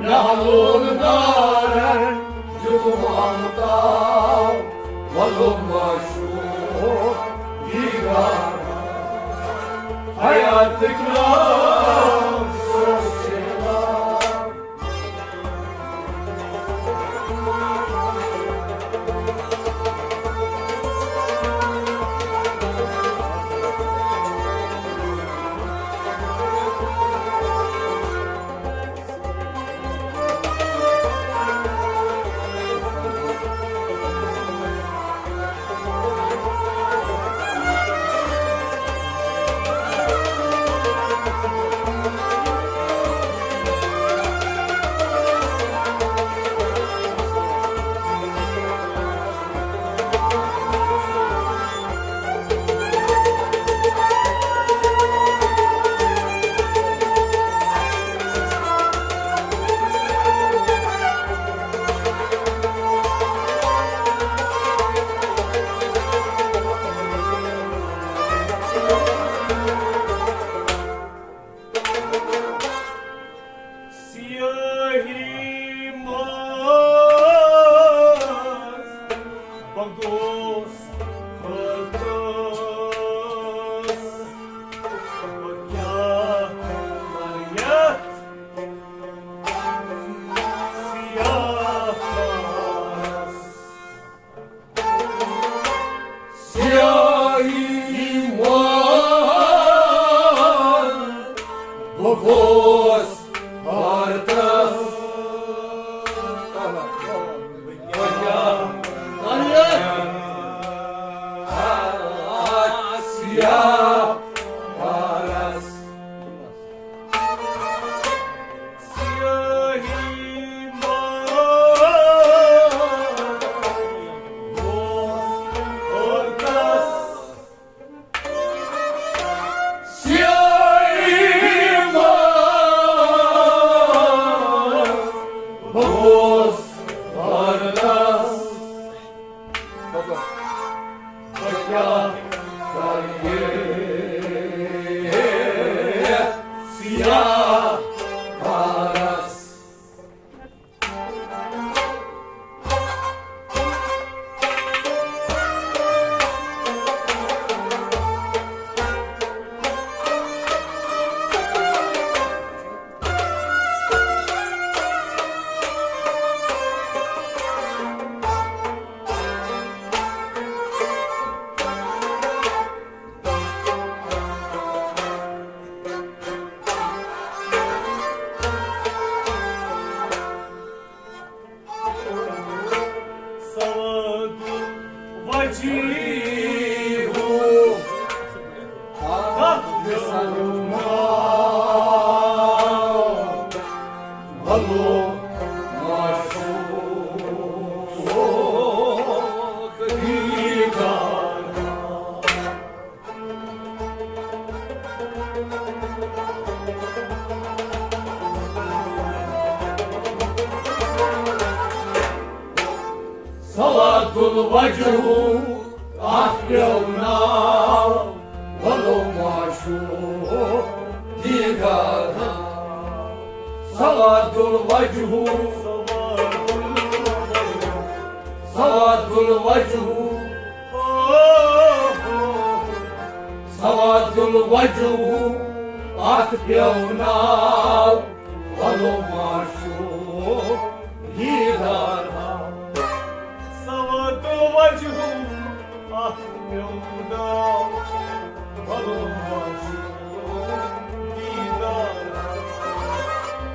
نہلون نارن دیُت محمتاو، وَلو معشوق دیدار آو۔ حیاتٕکۍ رام سوز شہناز۔ سیاہی منٛز بہٕ گوس خۄدس، بہٕ کیٛاہ کرٕ یتھ سیاہ کارس۔ سیاہی منٛز بہٕ گوس بھارتس۔ سیاہ بھارتس۔ سیاہی منٛز گوس بھارتس۔ سیاہی منٛز گوس بھارتس۔ بہٕ کیٛاہ کرٕ یتھ سیاہ کارس؟ سواد وجیہ بھلو معشوق دیدار۔ سواد الوجہ اتھ پیو ناو، بھلو معشوق دیدار۔ سواد الوجہ، سواد الوجہ، سواد الوجہ اتھ پیو ناو، بھلو معشوق دیدار۔ سواد الوجہ اتھ پیو ناو، بھلو معشوق دیدار۔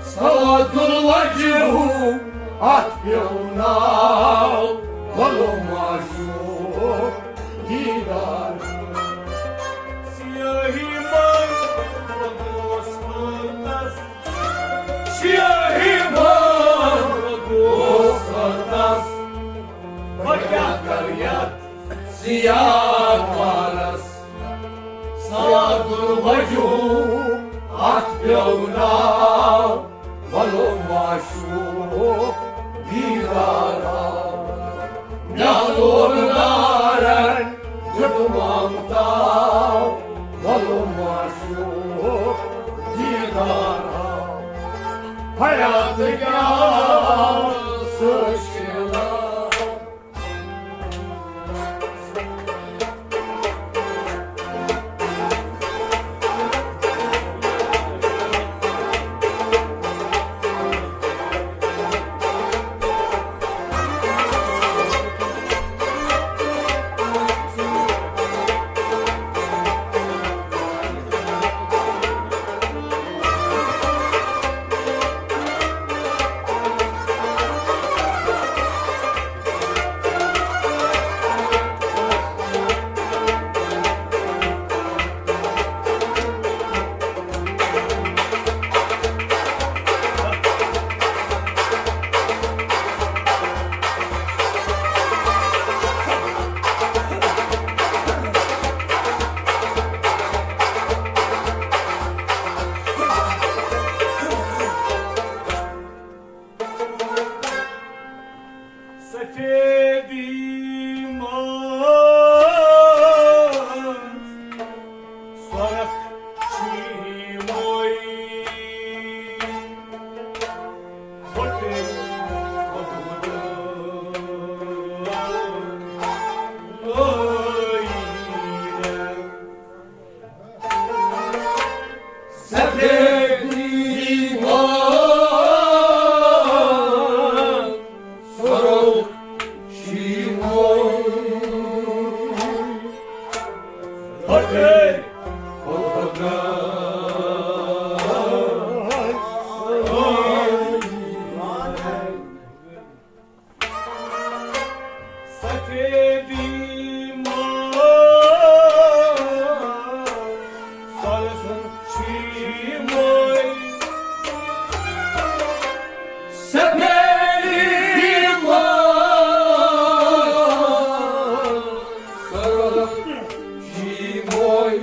سواد الوجہ اتھ پیوٚو ناو، وَلو معشوق دیدار۔ سیاہی منٛز دوستس، سیاہی منٛز دوستس، بہٕ کیٛاہ کرٕ یتھ سیاہ کارس؟ سواد الوجوہ اتھ پیوٚو ناو، وَلو معشوق دیدارا۔ مےٚ لوٚر نارن دیُت مامتاو، وَلو معشوق دیدارا۔ حیات کیٛاہ سُہ شیلا۔ سفیدی منٛز سۄرخ چھُے وۄنۍ۔ بۄٹہٕ وۄدُن لٲیِتھ۔ سفیدی منٛز سۄرخ چھُے وۄنۍ۔ بۄٹہٕ وۄدُن۔ سفیدی منٛز سۄرخ چھُے وۄنۍ۔ سفیدی منٛز سۄرخ چھُے وۄنۍ۔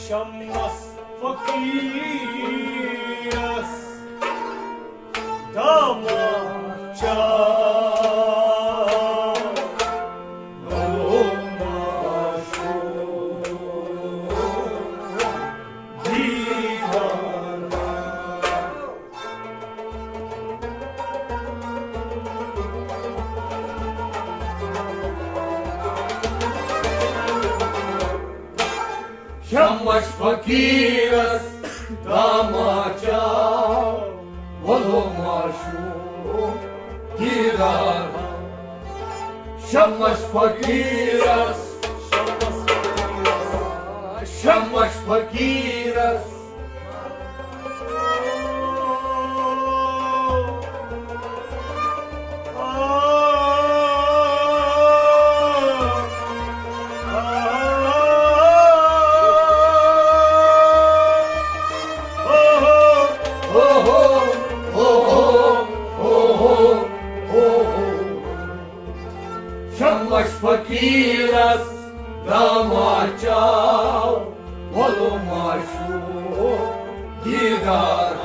شمس فقیرس داماچا۔ شمس فقیرس داماچا، وَلو معشوق دیدار۔ شمس فقیرس، شمس فقیرس۔ شمس فقیرس داماچا، وَلو معشوق دیدار۔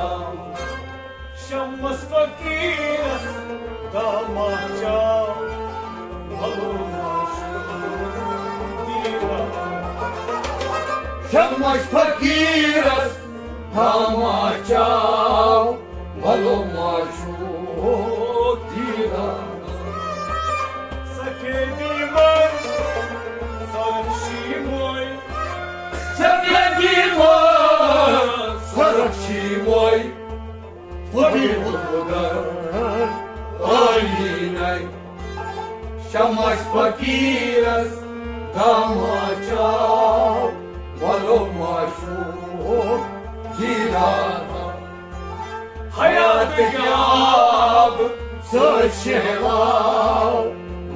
شمس فقیرس شمس فقیرس تماچاو، ولو معشوق دیدار۔ سفیدی منٛز سرخ شیٖموے، سفیدی منٛز سرخ شیٖموے، پھُٹی وُدر آیینَے۔ شمس فقیرس دماچاو، ولو معشوق دیدار۔ حیات آب سۭتۍ شہلاو،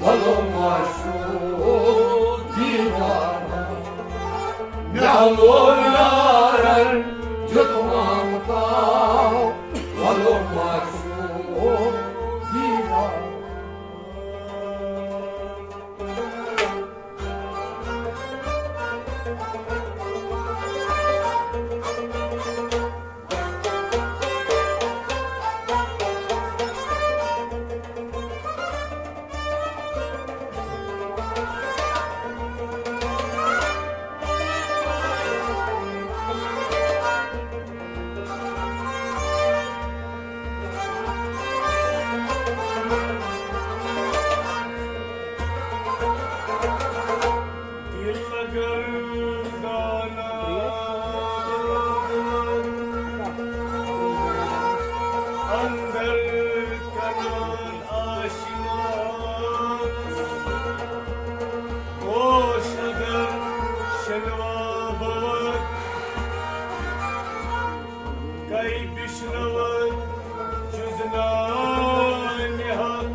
ولو معشوق دیدار۔ مےٚ لوٚر یارن دیُت مامہٕ تاو، ولو معشوق دیدار۔ دل اگر دانا اندر کنان آشنا، گوش اگر شنوا بود، کئی بشنود جزنان حق۔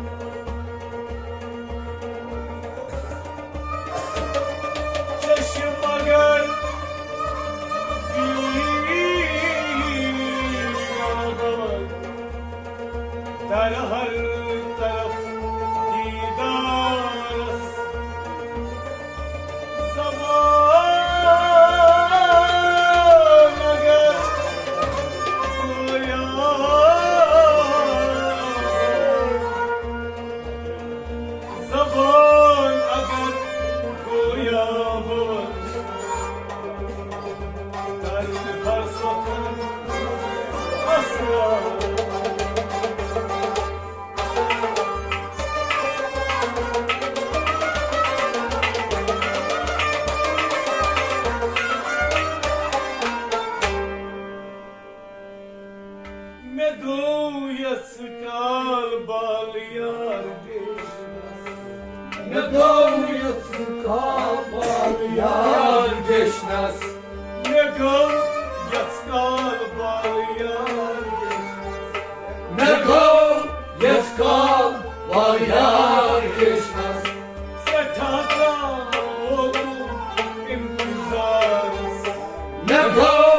چشم اگر بینا بود، در هر طرف دیدار است۔ زبان اگر گویا، زبان اگر گویا بود، در هر سخن اسرار۔ مےٚ گوٚو یَژھ کال بال یار ڈیشنَس۔ مےٚ گوٚو یَژھ کال بال یار ڈیشنَس۔ مےٚ گوٚو یَژھ کال بال یار ڈیشنَس۔ مےٚ گوٚو یَژھ کال بال یار ڈیشنَس۔ سٮ۪ٹھاہ کال ووتُم اِنتظارَس۔ مےٚ گوٚو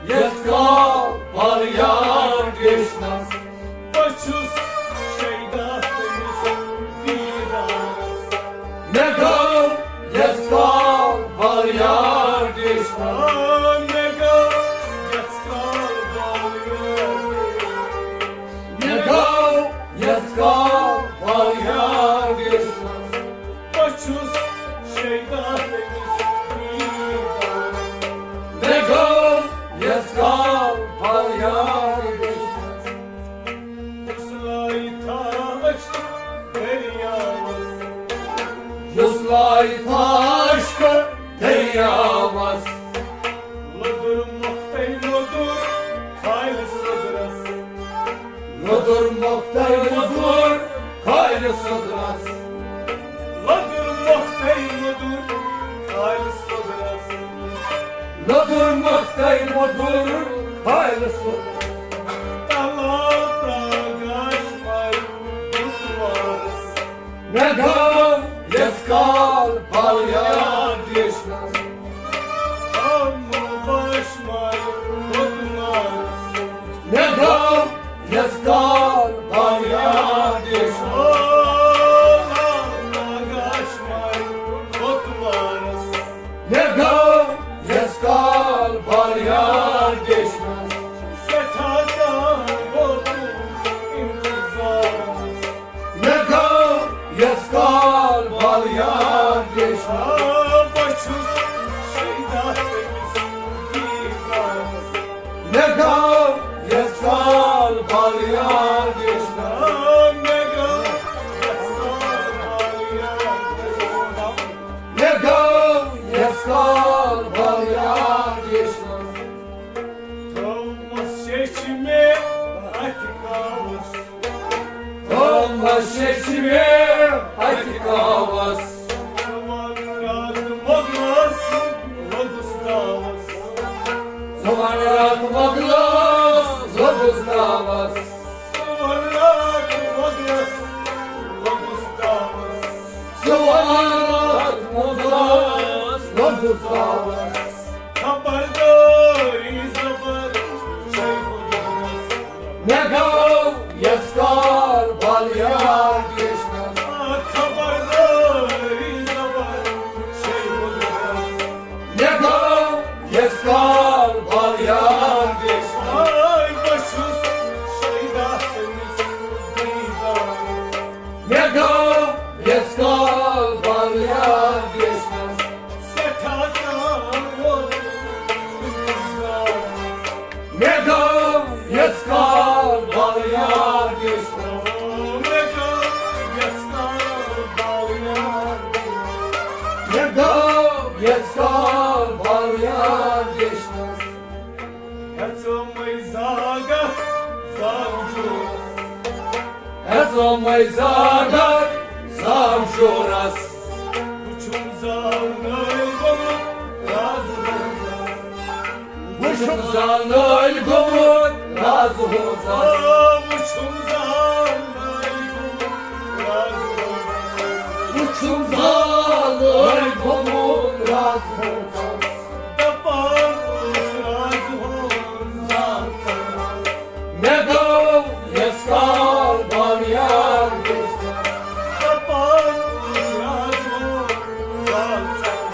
یَژھ کال بال یار ڈیشنَس۔ بہٕ چھُس شیدا تٔمِس دیٖدارَس۔ مےٚ گوٚو یَژھ کال بال یار ڈیشنَس۔ آ، مےٚ گوٚو یَژھ کال بال یار ڈیشنَس۔ مےٚ گوٚو یَژھ کال بال یار ڈیشنَس۔ بہٕ چھُس شیدا تٔمِس دیٖدارَس۔ مےٚ گوٚو یَژھ کال بال یار ڈیشنَس۔ یُس لایہِ تھاش دٔریاوَس۔ یُس لایہِ تھاش دٔریاوَس۔ لۄدُر مۄختَے مۄدُر کھالہِ سۄدرَس۔ لۄدُر مۄختَے مۄدُر کھالہِ سۄدرَس۔ لۄدُر مۄختَے مۄدُر کھالہِ سۄدرَس۔ لۄدُر مۄختَے مۄدُر کھالہِ سۄدرَس۔ تلا ترٛاو گاش مالہِ بُتوارَس۔ مےٚ گوٚو یَژھ کال بال یار ڈیشنَس۔ آ، مےٚ گوٚو یَژھ کال بال یار ڈیشنَس۔ مےٚ گوٚو یَژھ کال بال یار ڈیشنَس۔ آ، مےٚ گوٚو یَژھ کال بال یار ڈیشنَس۔ مےٚ گوٚو یَژھ کال بال یار ڈیشنَس۔ سٮ۪ٹھاہ کال ووتُم اِنتظارَس۔ یار گیشنس۔ مےٚ گوٚو یَس کال بال یار گیشنس۔ مےٚ گوٚو یَس کال بال یار گیشنس۔ تھٲومٕژ چھےٚ مےٚ اَتھِ کاوَس۔ تھٲومٕژ چھےٚ مےٚ اَتھِ کاوَس۔ ژٕ وَن راتھ مۄغلَس لوٚگُس داوَس۔ ژٕ وَن راتھ مۄغلَس لوٚگُس داوَس۔ ژٕ وَن راتھ مۄغلَس لوٚگُس داوَس۔ ژٕ وَن راتھ مۄغلَس لوٚگُس داوَس۔ خبرداری زبر چھے بُلبُلس۔ مےٚ گوٚو یَس کال بال یار گیشنس۔ خبرداری زبر چھے بُلبُلس۔ مےٚ گوٚو یَس کال بال یار گیشنس۔ آے بہٕ چھُس شیدا تٔمِس دیٖدارس۔ مےٚ گوٚو یَس کال بال یار گیشنس۔ سٮ۪ٹھاہ کال ووت اِنتظار۔ مےٚ گوٚو یَس کال بال یار گیشنس۔ مےٚ گوٚو یَس کال بال یار گیشنس۔ مےٚ گوٚو یَس کال بال یار گیشنس۔ ہیژومے زاگہ زاگ جورس۔ ہیژومے زاگہ زاگ جورس۔ وُچھُم زالنَے گوٚمُت راز ہوزس۔ وُچھُم زالنَے گوٚمُت راز ہوزس۔ آ، وُچھُم زالنَے گوٚمُت راز ہوزس۔ وُچھُم زالنَے گوٚمُت راز ہوزس۔ دپان اوس راز ہون زال ژلان۔ مےٚ گوٚو یَس کال بال یار گیشنس۔ دپان اوس راز ہون زال ژلان۔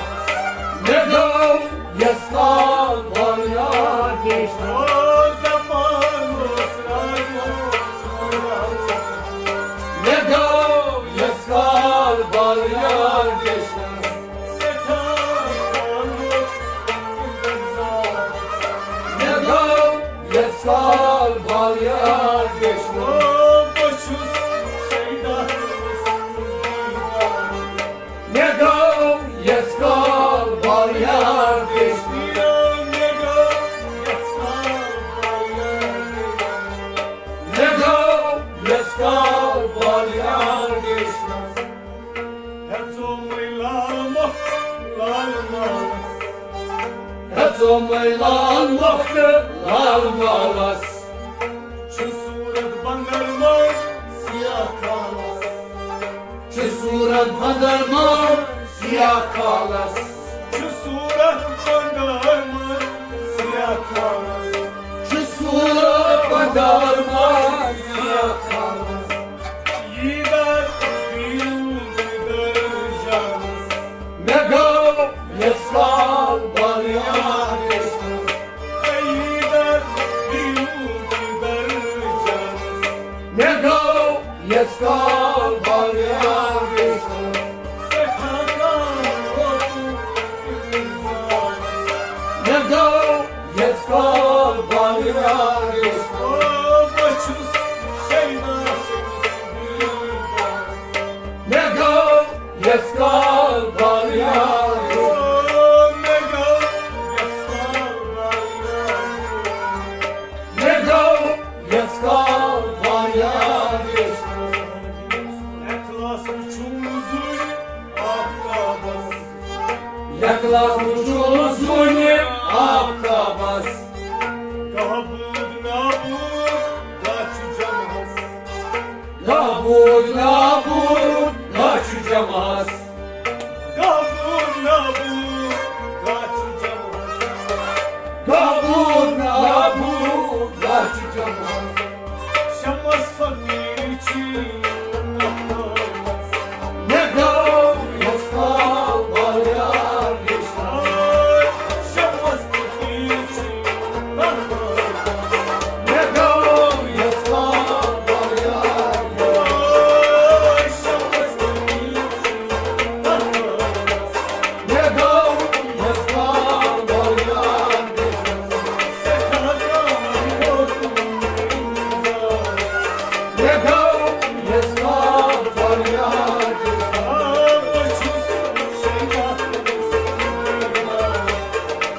مےٚ گوٚو یَس کال بال یار گیشنس۔ او دپان اوس راز ہون زال ژلان۔ مےٚ گوٚو یَس کال بال یار گیشنس۔ سٮ۪ٹھاہ کال ووت اِنتظار۔ مےٚ گوٚو یَس کال بال یار گیشنس۔ او بہٕ چھُس شیدا تٔمِس دیٖدار۔ مےٚ گوٚو یَس کال بال یار گیشنس۔ مےٚ گوٚو یَس کال بال یار گیشنس۔ مےٚ گوٚو یَس کال بال یار گیشنس۔ ہیژومے لال مۄکھ لال مالس۔ ہیژومے لال مۄکھ لال مالس۔ چھُ صوٗرت بندر مال سیاہ کالس۔ چھُ صوٗرت بندر مال سیاہ کالس۔ چھُ صوٗرت بندر مال سیاہ کالس۔ چھُ صوٗرت بندر مال سیاہ کالس۔ ییٖدر پیوٗ دِدر جانس۔ مےٚ گوٚو یَس کال بال یار گیشنس۔ ییٖدر پیوٗ دِدر جانس۔ مےٚ گوٚو یَس کال بال یار گیشنس۔ سٮ۪ٹھاہ کال ووت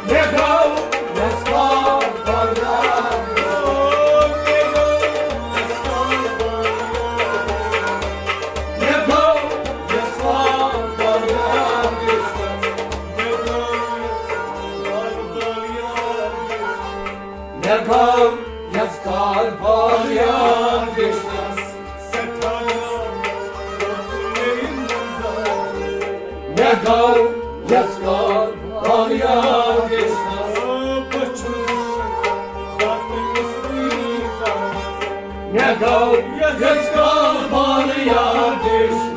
مےٚ گوٚو یَس کال بار یاد۔ مےٚ گوٚو یَس کال بار یاد۔ مےٚ گوٚو یَس کال بار یاد۔ مےٚ گوٚو یَس کال بار یاد۔ مےٚ گوٚو یَس کال بار یاد۔